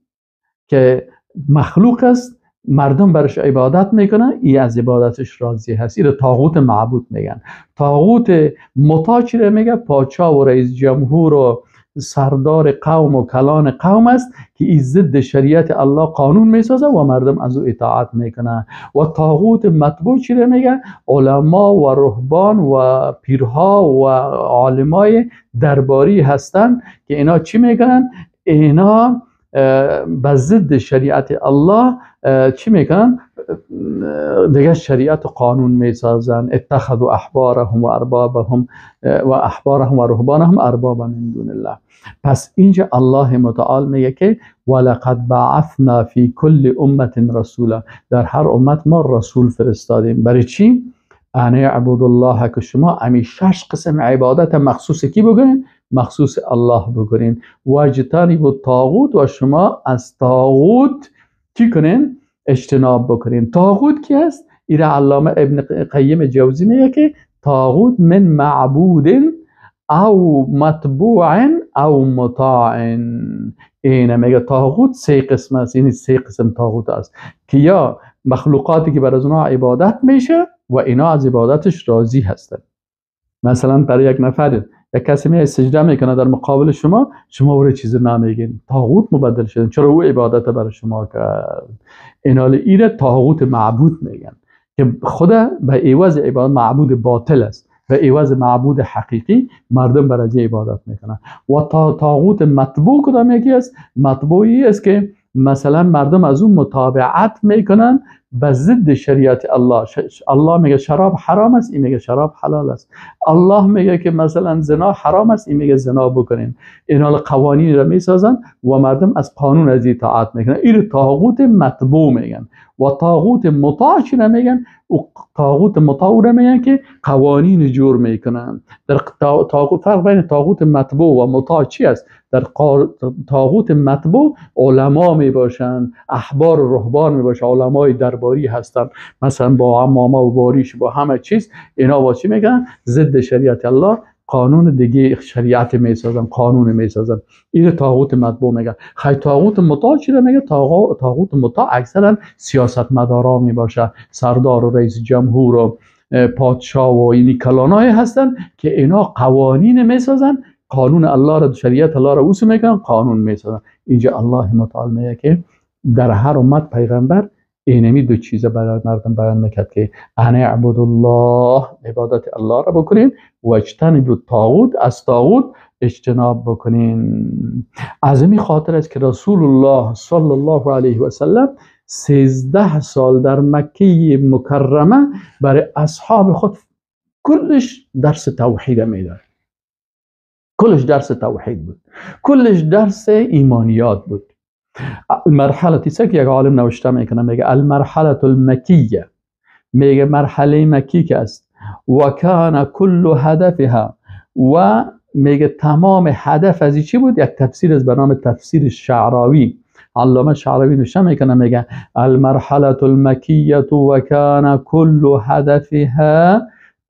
که مخلوق است، مردم برش عبادت میکنن، ای از عبادتش راضی هست، این طاغوت معبود میگن. طاغوت مطاع چی میگه؟ پاچا و رئیس جمهور و سردار قوم و کلان قوم است که این ضد شریعت الله قانون میسازه و مردم از او اطاعت میکنن. و طاغوت مطبوع چی میگه؟ علما و رهبان و پیرها و عالمای درباری هستند که اینا چی میکنن؟ اینا به ضد شریعت الله چی میکنن؟ دیگه شریعت و قانون میسازن. اتخذوا احبارهم و اربابهم و احبارهم و رهبانهم اربابا من دون الله. پس اینجا الله متعال میگه که ولقد بعثنا فی کل امت رسولا، در هر امت ما رسول فرستادیم. برای چی؟ ان اعبدوا الله، که شما امی شش قسم عبادت مخصوص کی بکنین؟ مخصوص الله بکنین. واجتنبوا الطاغوت، و شما از طاغوت چی کنین؟ اجتناب بکنین. طاغوت کی است؟ ایره علامه ابن قیم جوزی میگه که طاغوت من معبود او مطبوع او مطاع. اینه میگه طاغوت سه قسم است، یعنی سه قسم طاغوت است که یا مخلوقاتی که بر از اونها عبادت میشه و اینا از عبادتش راضی هستن. مثلا برای یک نفر، یک کسی می سجده میکنه در مقابل شما، شما برای چیز نمیگین، طاغوت مبدل شدن، چرا او عبادت برای شما کرد؟ اینا ایره طاغوت معبود میگن که خدا به عوض عبادت معبود باطل است، به عوض معبود حقیقی مردم برای عبادت میکنن. و طاغوت مطبوع کدام یکی است؟ مطبوعی است که مثلا مردم از اون متابعت میکنن به ضد شریعت الله. الله میگه شراب حرام است، این میگه شراب حلال است. الله میگه که مثلا زنا حرام است، این میگه زنا بکنین. اینا قوانین را میسازن و مردم از قانون از اطاعت میکنن. این طاغوت مطبوع میگن. و طاغوت مطاع چی میگن؟ و طاغوت مطاع را میگن که قوانین جور میکنن. در طاغوت فرق بین طاغوت مطبوع و مطاع چی است؟ در طاغوت مطبوع علما می باشند، احبار و رهبان می باشند، علمای درباری هستند، مثلا با عمامه و باریش با همه چیز. اینا با چی میگن؟ ضد شریعت الله قانون دیگه شریعت میسازن، قانون میسازن. این طاغوت مطبوع میگن. خی طاغوت مطاع چی میگه؟ طاغوت مطاع اکثرا سیاستمدارا می باشه، سردار و رئیس جمهور و پادشاه و اینی کلانای هستن که اینا قوانین میسازن، قانون الله را، شریعت الله را اوس میکنن، قانون میسازن. اینجا الله متعال میگه که در هر امت پیغمبر اینمی دو چیز برای مردم بیان میکرد که ان اعبدوا الله، عبادت الله را بکنین، و اجتنبوا الطاغوت، از طاغوت اجتناب بکنین. از این خاطر است که رسول الله صلی الله علیه و سلم 13 سال در مکه مکرمه برای اصحاب خود کلش درس توحید میداد. کلش درس توحید بود، کلش درس ایمانیات بود. المرحله تیسه که یک عالم نوشته میکنه، میگه المرحله المکیه، میگه مرحله مکی که است، و کان کل هدفها، و میگه تمام هدف از چی بود؟ یک تفسیر از به نام تفسیر شعراوی، علامه شعراوی نوشته میکنه، میگه المرحله المکیه و کان کل هدفها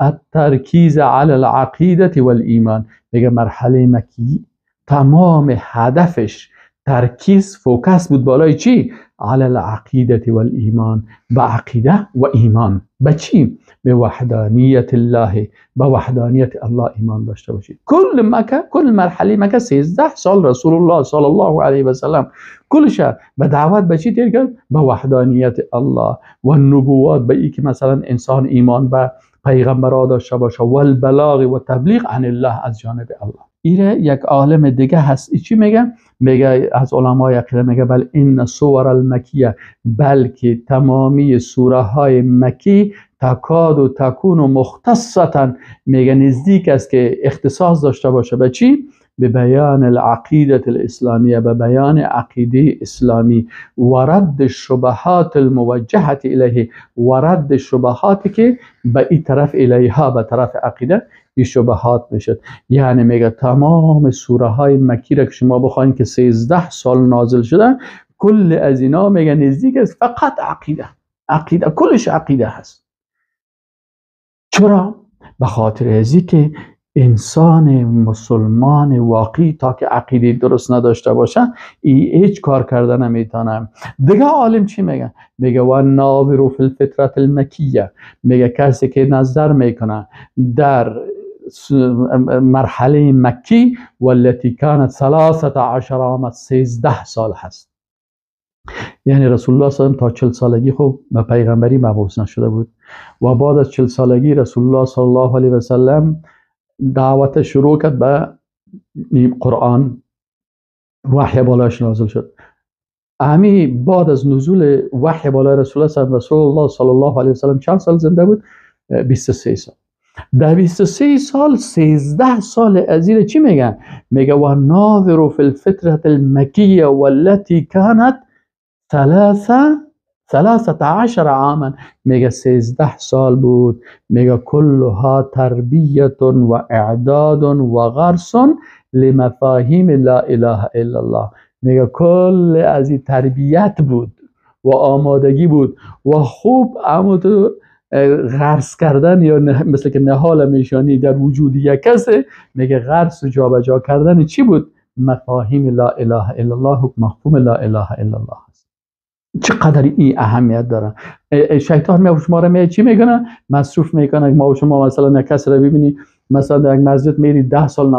الترکیز علی العقیده والایمان. میگه مرحله مکی تمام هدفش ترکیز، focus بود بالای چی؟ علی العقیده والایمان، به عقیده و ایمان. به چی؟ به وحدانیت الله، به وحدانیت الله ایمان داشته باشید. کل مکه، کل مرحله مکه 13 سال رسول الله صلی الله علیه و سلم کلش به دعوت به چی تیر کرد؟ به وحدانیت الله و نبوات، به ای که مثلا انسان ایمان به پیغمبرها داشته باشه، و البلاغ و تبلیغ عن الله از جانب الله. ایره یک عالم دیگه هست، ای چی میگه؟ میگه از علمای عقیده میگه بل ان سور المکیه، بلکه تمامی سوره های مکی تکاد و تکون مختصتا، میگه نزدیک است که اختصاص داشته باشه به چی؟ به بیان العقیده الاسلامیه، به بیان عقیده اسلامی، و رد الشبهات الموجهه الیه، و رد شبهاتی که به این طرف الیها، به طرف عقیده این شبهات میشد. یعنی میگه تمام سوره های مکی را که شما بخواین که 13 سال نازل شده، کل از اینا میگه نزدیک است فقط عقیده، عقیده، کلش عقیده هست. چرا؟ به خاطر ازی که انسان مسلمان واقعی تا که عقیده درست نداشته باشه ای هیچ کار کرده نمیتونه. دیگه عالم چی میگه؟ میگه و ناظر فی الفترة المکیه، میگه کسی که نظر میکنه در مرحله مکی والتي كانت 13 عام، 13 سال هست. یعنی رسول الله صلی الله علیه و تا 40 سالگی خب به پیغمبری مبعوث نشده بود و بعد از 40 سالگی رسول الله صلی الله علیه و سلم دعوت شروع کرد به قرآن، وحی بالاش نازل شد. امی بعد از نزول وحی بالای رسول الله صلی الله علیه و سلم چند سال زنده بود؟ 23 سال. در 23 سال 13 سال از این چی میگن؟ میگه و ناظر فی الفترة المکیه والتي كانت 13 عاما، میگه 13 سال بود. میگه کلها تربیت و اعداد و غرس لمفاهیم لا اله الا الله. میگه کل از این تربیت بود و آمادگی بود و خوب اما تو غرس کردن یا مثل که نهال میشانی در وجود یک کس، میگه غرس و جابجا کردن چی بود؟ مفاهیم لا اله الا الله، مفهوم لا اله الا الله. چقدر این اهمیت داره. شیطان می شما رو می چی میکنه؟ مصروف میکنه. ما و شما مثلا یک کس رو ببینی، مثلا در یک مسجد میری 10 سال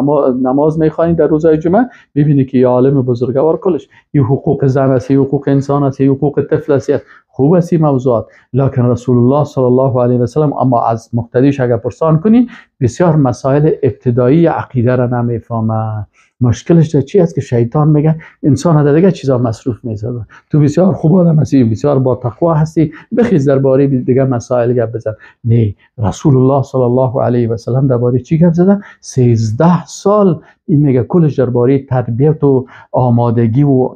نماز میخوانی در روزهای جمعه، میبینی که یه عالم بزرگوار کلش یه حقوق زن است، یه حقوق انسان است، یه حقوق طفل است، خوب است این موضوعات. لکن رسول الله صلی الله علیه و سلم اما از مقتدیش اگر پرسان کنی بسیار مسائل ابتدایی عقیده را نمیفهمه. مشکلش در چی است که شیطان میگه انسان در دیگه چیزا مصروف میسازه، تو بسیار خوب آدم هستی، بسیار با تقوا هستی، بخیز درباره دیگه مسائل گپ بزن. نه، رسول الله صلی الله علیه و سلم درباره چی گپ زدن؟ 13 سال این میگه کلش درباره تربیت و آمادگی و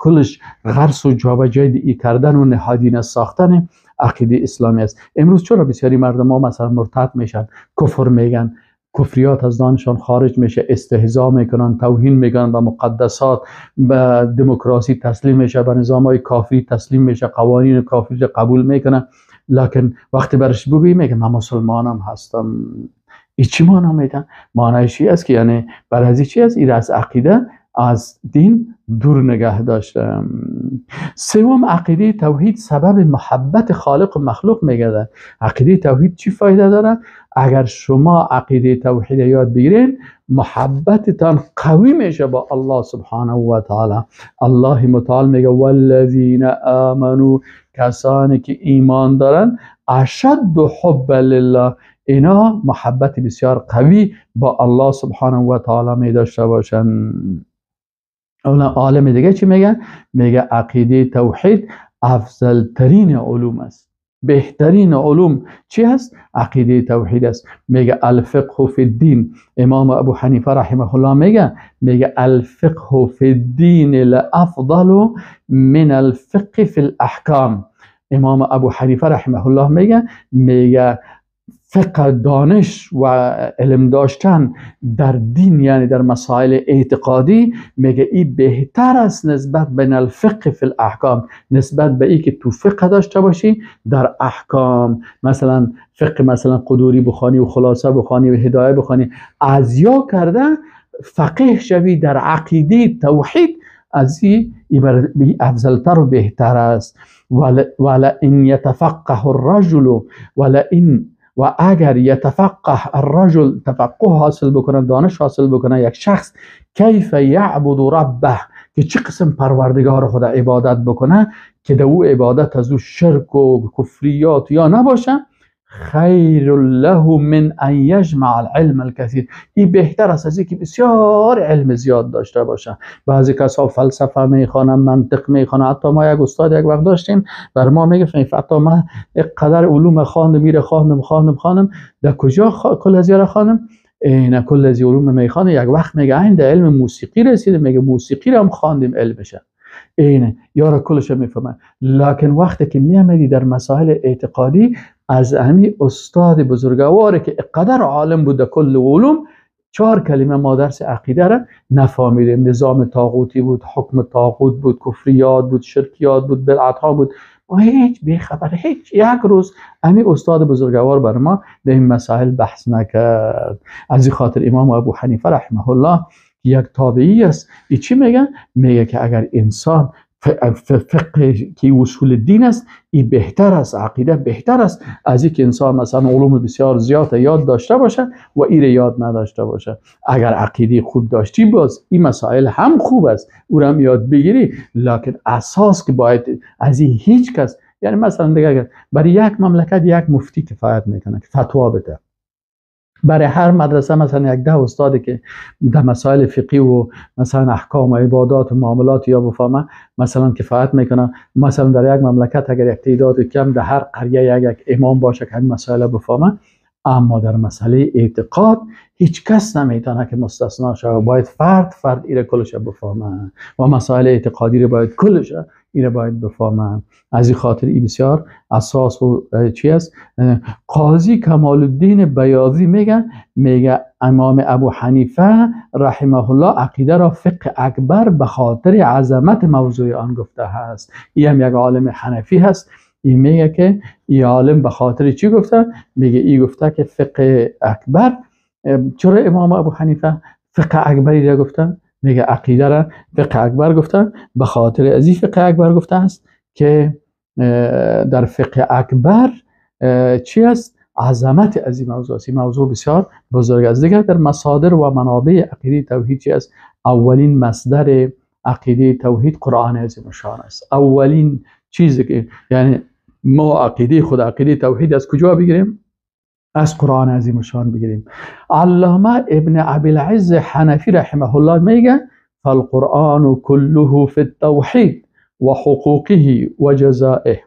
کلش غرس و جابجایی کردن و نهادینه ساختن عقیده اسلامی است. امروز چرا بسیاری مردم ها مثلا مرتد میشن، کفر میگن، کفریات از دانشان خارج میشه، استهزا میکنن، توهین میکنن به مقدسات، به دموکراسی تسلیم میشه، به نظام های کافری تسلیم میشه، قوانین کافری قبول میکنن، لکن وقتی برش بگویی میگه من مسلمانم هستم. این چی معنا میده؟ معنیش است که یعنی برای چی است؟ این از عقیده، از دین دور نگه داشتم. سوم، عقیده توحید سبب محبت خالق و مخلوق میگرده. عقیده توحید چی فایده داره؟ اگر شما عقیده توحید یاد بگیرین، محبتتان قوی میشه با الله سبحانه و تعالی. الله متعال میگه والذین آمنوا، کسانی که ایمان دارن، اشد حب لله، اینا محبت بسیار قوی با الله سبحانه و تعالی می داشته باشن. اولا عالم دیگه چی میگه؟ میگه عقیده توحید افضل ترین علوم است، بهترین علوم چی هست؟ عقیده توحید است. میگه الفقه فی الدین، امام ابو حنیفه رحمه الله میگه الفقه فی الدین لافضل من الفقه فی الاحکام. امام ابو حنیفه رحمه الله میگه فقه، دانش و علم داشتن در دین، یعنی در مسائل اعتقادی، میگه این بهتر است نسبت به الفقه فی الاحکام، نسبت به ای که تو فقه داشته باشی در احکام. مثلا فقه مثلا قدوری بخوانی و خلاصه بخوانی و هدایه بخوانی، از یا کرده فقیه شوی در عقیده توحید، از این افضلتر و بهتر است. ولئن یتفقه الرجل، ولئن و اگر یتفقه الرجل، تفقه حاصل بکنه، دانش حاصل بکنه یک شخص، کیف یعبد ربه، که چه قسم پروردگار خدا عبادت بکنه که در او عبادت از او شرک و کفریات یا نباشه، خیر له من ان یجمع العلم الكثیر. این بهتر است از اینکه بسیار علم زیاد داشته باشه. بعضی کسا فلسفه میخوانن، منطق میخوانن. حتی ما یک استاد یک وقت داشتیم بر ما میگفت حتی من اینقدر علوم خواندم، میره خواندم خواندم خواندم، در کجا کل از یاره خواندم؟ نه کل از علوم میخوانه. یک وقت میگه این در علم موسیقی رسیده، میگه موسیقی رو هم خواندیم علمشه، اینه یارا کلش میفهمن. لکن وقتی که میامدی در مسائل اعتقادی از همی استاد بزرگواره که اقدر عالم بود کل علوم، 4 کلمه ما درس عقیده را نفهمیدیم. نظام طاغوتی بود، حکم طاغوت بود، کفریات بود، شرکیات بود، بدعت ها بود. ما هیچ بیخبر، هیچ یک روز همی استاد بزرگوار بر ما در این مسائل بحث نکرد. از این خاطر امام ابو حنیفه رحمه الله یک تابعی است، ای چی میگه؟ میگه که اگر انسان فقه که اصول دین است، این بهتر است، عقیده بهتر است از اینکه انسان مثلا علوم بسیار زیاد یاد داشته باشه و ایره یاد نداشته باشه. اگر عقیده خوب داشتی باز این مسائل هم خوب است، او را هم یاد بگیری، لکن اساس که باید از این هیچ کس، یعنی مثلا دیگه اگر برای یک مملکت یک مفتی کفایت میکنه که فتوا بده، برای هر مدرسه مثلا یک 10 استادی که در مسائل فقهی و مثلا احکام و عبادات و معاملات یا بفهمه مثلا کفایت میکنه. مثلا در یک مملکت اگر یک تعداد کم در هر قریه یک امام باشه که همین مسائل بفهمه. اما در مسئله اعتقاد هیچ کس نمیتونه که مستثنا شود، باید فرد فرد ایره کلش بفهمه و مسائل اعتقادی رو باید کلش ایره باید بفهمه. از این خاطر این بسیار اساس و چی است. قاضی کمال الدین بیاضی میگه امام ابو حنیفه رحمه الله عقیده را فقه اکبر به خاطر عظمت موضوع آن گفته است. این هم یک عالم حنفی هست. این میگه که این عالم به خاطر چی گفته؟ میگه این گفته که فقه اکبر. چرا امام ابو حنیفه فقه اکبری را گفته؟ میگه عقیده را فقه اکبر گفته به خاطر از این فقه اکبر گفته است که در فقه اکبر چی است؟ عظمت از این موضوع است. این موضوع بسیار بزرگ است. دیگر در مصادر و منابع عقیده توحید چی است؟ اولین مصدر عقیده توحید قرآن عظیم الشان است. اولین چیزی که یعنی ما عقیده خود، عقیده توحید از کجا بگیریم؟ از قرآن عظیم الشان بگیریم. علامه ابن ابی العز حنفی رحمه الله میگه فالقرآن كله فی التوحید و حقوقه و جزائه.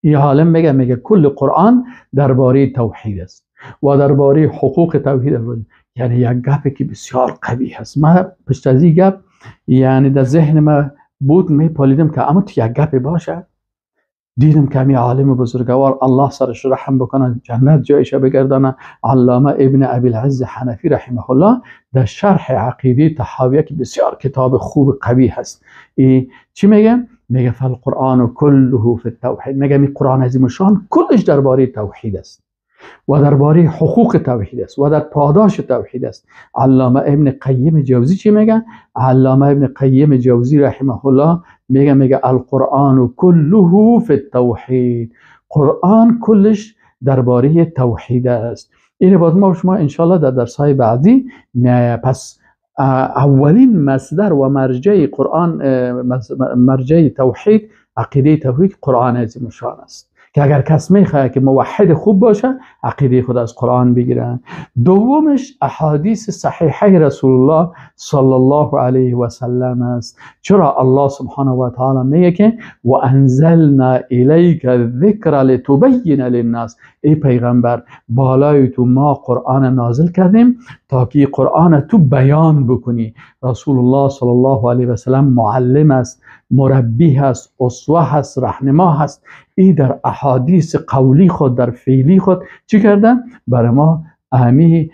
این عالم میگه کل قرآن درباره توحید است و درباره حقوق توحید است. یعنی یک گپی که بسیار قوی هست. من پشت از این گپ یعنی در ذهن ما بود میپالیدم که اما تو یک گپی باشه. دیدم که همی عالم بزرگوار الله سرش رحم بکنه، جنت جایش بگردانه، علامه ابن ابی العز حنفی رحمه الله در شرح عقیده طحاویه که بسیار کتاب خوب قوی هست، ای چی میگه؟ میگه فالقرآن كله فی التوحید. میگه می قرآن عظیم الشان کلش درباره توحید است و درباره حقوق توحید است و در پاداش توحید است. علامه ابن قیم جوزی چی میگه؟ علامه ابن قیم جوزی رحمه الله میگه القرآن كله فی التوحید. قرآن کلش درباره توحید است. این باز ما شما انشالله در درس‌های بعدی. پس اولین مصدر و مرجع قرآن، مرجع توحید، عقیده توحید قرآن عظیم الشان است که اگر کس میخواد که موحد خوب باشه عقیده خود از قرآن بگیره. دومش احادیث صحیحه رسول الله صلی الله علیه و سلم است. چرا الله سبحانه و تعالی میگه که و انزلنا الیک الذکر لتبین للناس. ای پیغمبر بالای تو ما قرآن نازل کردیم تا که قرآن تو بیان بکنی. رسول الله صلی الله علیه و سلم معلم است، مربی هست، اسوه هست، راهنما هست. ای در احادیث قولی خود، در فعلی خود چی کردن؟ برای ما اهمی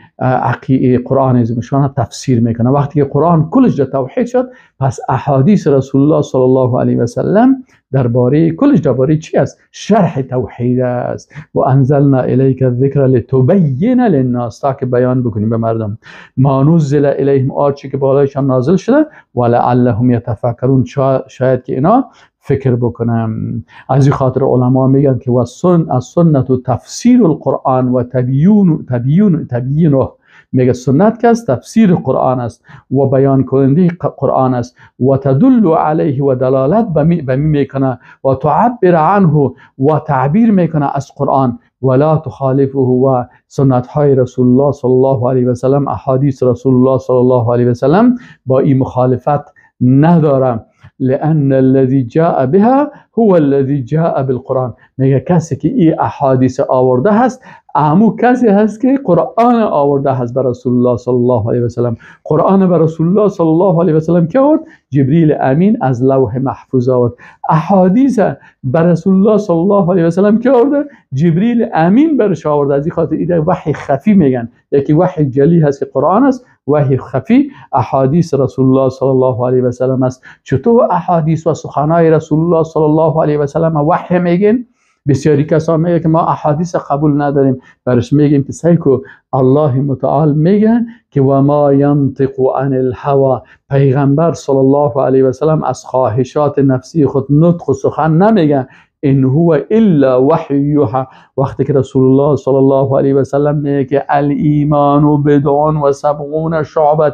قرآن عظیم الشان تفسیر میکنه. وقتی که قرآن کلش در توحید شد، پس احادیث رسول الله صلی الله علیه و سلم درباره کلش درباره چی است؟ شرح توحید است. و انزلنا الیک الذکر لتبین للناس، تا که بیان بکنیم به مردم. ما نزل الیهم، آنچه که بالایشان نازل شده، و لعلهم یتفکرون، شاید که اینا فکر بکنم. از این خاطر علما میگن که و السنت تفسیر القرآن و تبیین تبیین تبیینه. میگه سنت که است تفسیر قرآن است و بیان کننده قرآن است و تدل علیه و دلالت به می میکنه و تعبر عنه و تعبیر میکنه از قرآن ولا تخالفه و سنت های رسول الله صلی الله علیه و سلم، احادیث رسول الله صلی الله علیه و سلم با این مخالفت نداره. لأن الذي جاء بها هو الذي جاء بالقرآن. میگه کسی که این احادیث آورده هست امو کسی هست که قرآن آورده هست بر رسول الله صلی الله علیه و سلم. قرآن بر رسول الله صلی الله علیه و سلم که آورد؟ جبریل امین از لوح محفوظ آورد. احادیث بر رسول الله صلی الله علیه و سلم که آورده؟ جبریل امین برش آورده. از این خاطر این وحی خفی میگن. یکی وحی جلی هست که قرآن است، وحی خفی احادیث رسول الله صلی الله علیه و سلم است. چطور احادیث و سخنای رسول الله صلی الله علیه و سلم وحی میگن؟ بسیاری کسا میگه که ما احادیث قبول نداریم. برش میگیم که سیکو الله متعال میگه که و ما ینطق عن الهوى، پیغمبر صلی الله علیه و سلم از خواهشات نفسی خود نطق و سخن نمیگه. ان هو الا وحی یوحى. وقتی که رسول الله صلی الله علیه و سلم میگه که الایمان بضع و سبعون شعبة،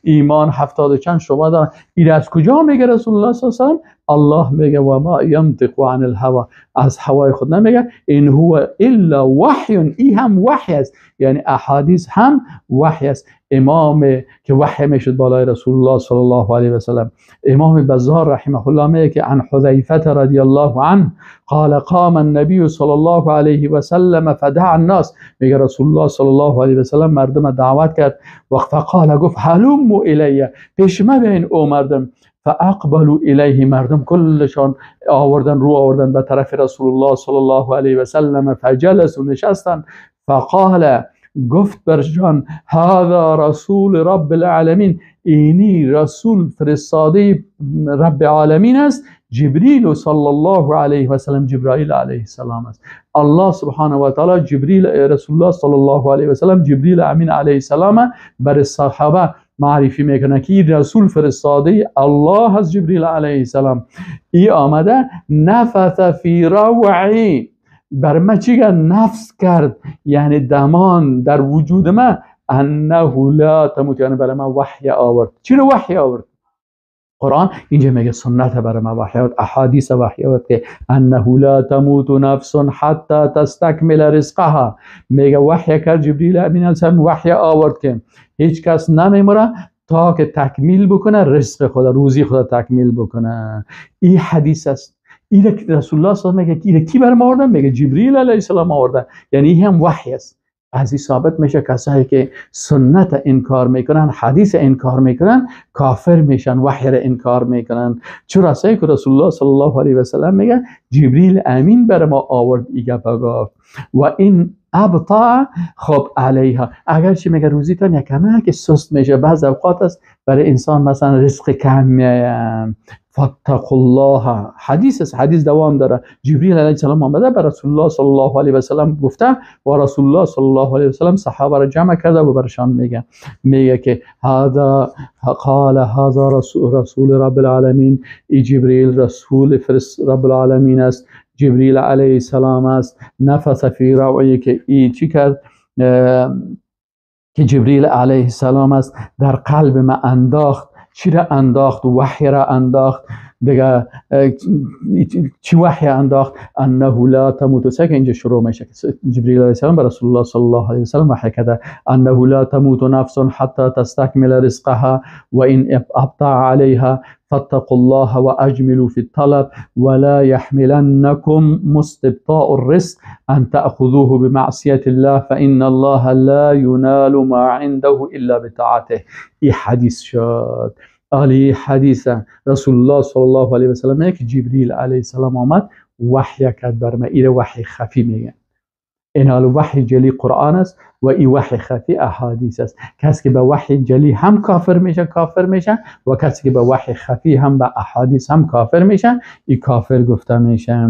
ایمان 70 چند شعبه داره، این از کجا میگه رسول الله صلی الله علیه و سلم؟ الله میگه و ما ینطق عن الهوى، از هوای خود نمیگه. ان هو الا وحی، این هم وحی است، یعنی احادیث هم وحی است. امام که وحی میشد بالای رسول الله صلی الله علیه و سلم، امام بزار رحمه الله میگه که عن حذیفه رضی الله عنه قال قام النبی صلی الله علیه و سلم فدعا الناس. میگه رسول الله صلی الله علیه و سلم مردم دعوت کرد و فقال، گفت هلموا الی، پیش ما بیاین او مردم. فاقبلوا الیه، مردم کلشان آوردن، رو آوردن به طرف رسول الله صلی الله علیه و سلم. فجلسوا، نشستن. فقال، گفت برشان هذا رسول رب العالمین، اینی رسول فرستاده رب عالمین است، جبریل صلی الله علیه و سلم، جبرائیل علیه السلام است. الله سبحانه و تعالی جبریل رسول الله صلی الله علیه و سلم جبریل امین علیه السلام بر صحابه معرفی میکنه که این رسول فرستاده الله از جبریل علیه السلام. ای آمده نفث فی روعی، بر ما چی کرد؟ نفس کرد، یعنی دمان در وجود ما. انه لا تموت، یعنی برای ما وحی آورد. چی رو وحی آورد؟ قرآن اینجا میگه سنت برای ما وحی آورد، احادیث وحی آورد که انه لا تموت نفس حتی تستکمل رزقها. میگه وحی کرد جبریل امین علیه السلام، وحی آورد که هیچ کس نمیمره تا که تکمیل بکنه رزق خدا، روزی خدا تکمیل بکنه. این حدیث است. این رسول الله صلی الله علیه و میگه کی بر ما آورده؟ میگه جبریل علیه السلام آورده، یعنی این هم وحی است. از این ثابت میشه کسایی که سنت انکار میکنن، حدیث انکار میکنن، کافر میشن، وحی را انکار میکنن. چرا؟ سعی که رسول الله صلی الله علیه و سلم میگه جبریل امین بر ما آورد این گپ گفت. و این ابطا خب علیها، اگرچه میگه روزیتان یکمه که سست میشه، بعض اوقات است برای انسان مثلا رزق کم میایه. فاتقوا الله، حدیث است، حدیث دوام داره. جبریل علیه السلام آمده به رسول الله صلی الله علیه و سلم گفته و رسول الله صلی الله علیه و سلم صحابه را جمع کرده و برشان میگه که هذا قال هذا رسول رب العالمین، ای جبریل رسول رب العالمین است، جبریل علیه السلام است. نفث فی روعی، که ای چی کرد؟ که جبریل علیه السلام است، در قلب ما انداخت. چی را انداخت؟ وحی را انداخت. دیگه چی وحی انداخت؟ انه لا تموت. سه که اینجا شروع میشه جبریل علیه السلام به رسول الله صلی الله علیه و سلم وحی کرده انه لا تموت نفس حتی تستکمل رزقها و ان ابطا علیها فاتقوا الله واجملوا في الطلب ولا يحملنكم مستبطاء الرزق ان تاخذوه بمعصيه الله فان الله لا ينال ما عنده الا بطاعته. این حدیث شد. علی حدیث رسول الله صلی الله علیه و سلم که جبریل علیه السلام آمد وحی کرد بر ما. این وحی خفی میگن. این حال وحی جلی قرآن است و این وحی خفی احادیث است. کسی که به وحی جلی هم کافر میشه کافر میشه و کسی که به وحی خفی هم به احادیث هم کافر میشه این کافر گفته میشه.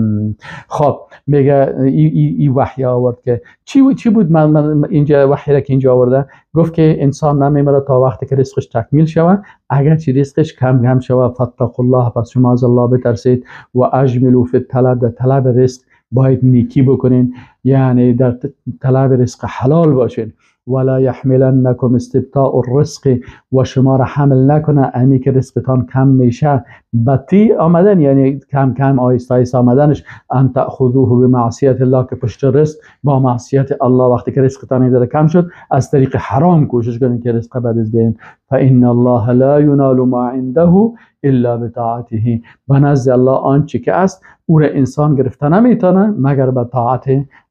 خب میگه ای وحی آورد که چی بود؟ من اینجا وحی را که اینجا آورده گفت که انسان نمیمره تا وقتی که رزقش تکمیل شود، اگر چی رزقش کم کم شود فاتقوا الله، پس شما از الله بترسید و اجملوا فی الطلب، در طلب رزق باید نیکی بکنین، یعنی در طلب رزق حلال باشین. ولا یحملنکم استبطاء الرزق، و شما را حمل نکنه امی که رزقتان کم میشه، بطی آمدن یعنی کم کم آهسته آهسته آمدنش، ان تأخذوه بمعصیت الله، که پشت رزق با معصیت الله، وقتی که رزقتان داره کم شد از طریق حرام کوشش کنین که رزق به دست بیارین. فان الله لا ینال ما عنده الا بطاعته، به نزد الله آنچه که است او را انسان گرفته نمیتونه مگر به طاعت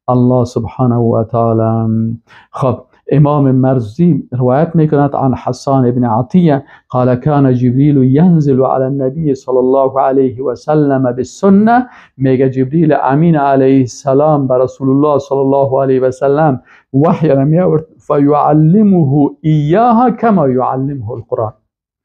الله سبحانه و تعالی. خب امام مرزی روایت میکند عن حسان ابن عطیه قال كان جبریل ينزل على النبي صلی الله علیه و سلم بالسنه، میگه جبریل امین علیه السلام بر رسول الله صلی الله علیه و سلم وحی را می آورد، فیعلمه ایاها کما یعلمه القرآن.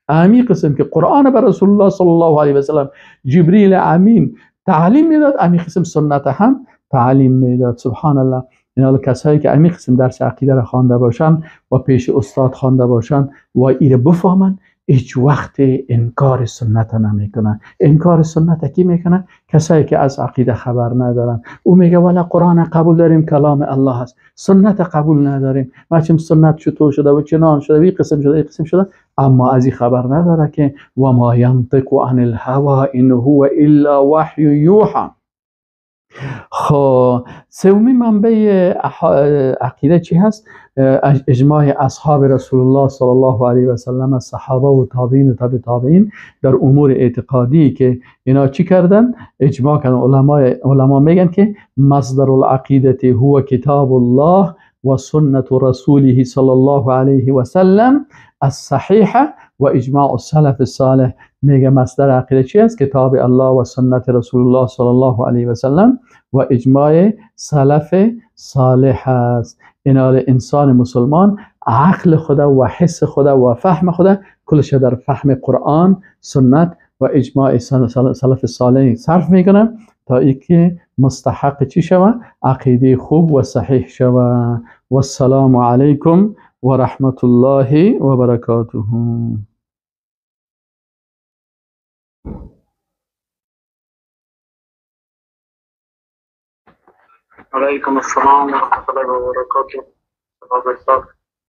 امی قسم که قرآن بر رسول الله صلی الله علیه و سلم جبریل امین تعلیم میداد، امی قسم سنت هم تعلیم میداد. سبحان الله. اینا کسایی که امی قسم درس عقیده را خوانده باشن و پیش استاد خوانده باشن و ایره بفهمن، هیچ وقت انکار سنت نمیکنن. انکار سنت کی میکنه؟ کسایی که از عقیده خبر ندارن. او میگه والا قرآن قبول داریم، کلام الله هست، سنت قبول نداریم، ما چیم سنت چطور شده و چنان شده و این قسم شده این قسم شده، اما از این خبر نداره که و ما ینطق عن الهوى ان هو الا وحی یوحى. خب سومین منبع عقیده چی هست؟ اجماع اصحاب رسول الله صلی الله علیه و سلم، صحابه و تابعین و تابع تابعین در امور اعتقادی که اینا چی کردن؟ اجماع کردن. علما میگن که مصدر العقیده هو کتاب الله و سنت رسوله صلی الله علیه و سلم الصحیحه و اجماع السلف الصالح. میگه مصدر عقیده چی است؟ کتاب الله و سنت رسول الله صلی الله علیه و سلم و اجماع سلف صالح است. این انسان مسلمان عقل خدا و حس خدا و فهم خدا کلش در فهم قرآن، سنت و اجماع سلف صالح صرف میکنه تا اینکه مستحق چی شوه؟ عقیده خوب و صحیح شوه. و السلام علیکم و رحمت الله و برکاته. علیکم السلام و رحمت الله و برکاته.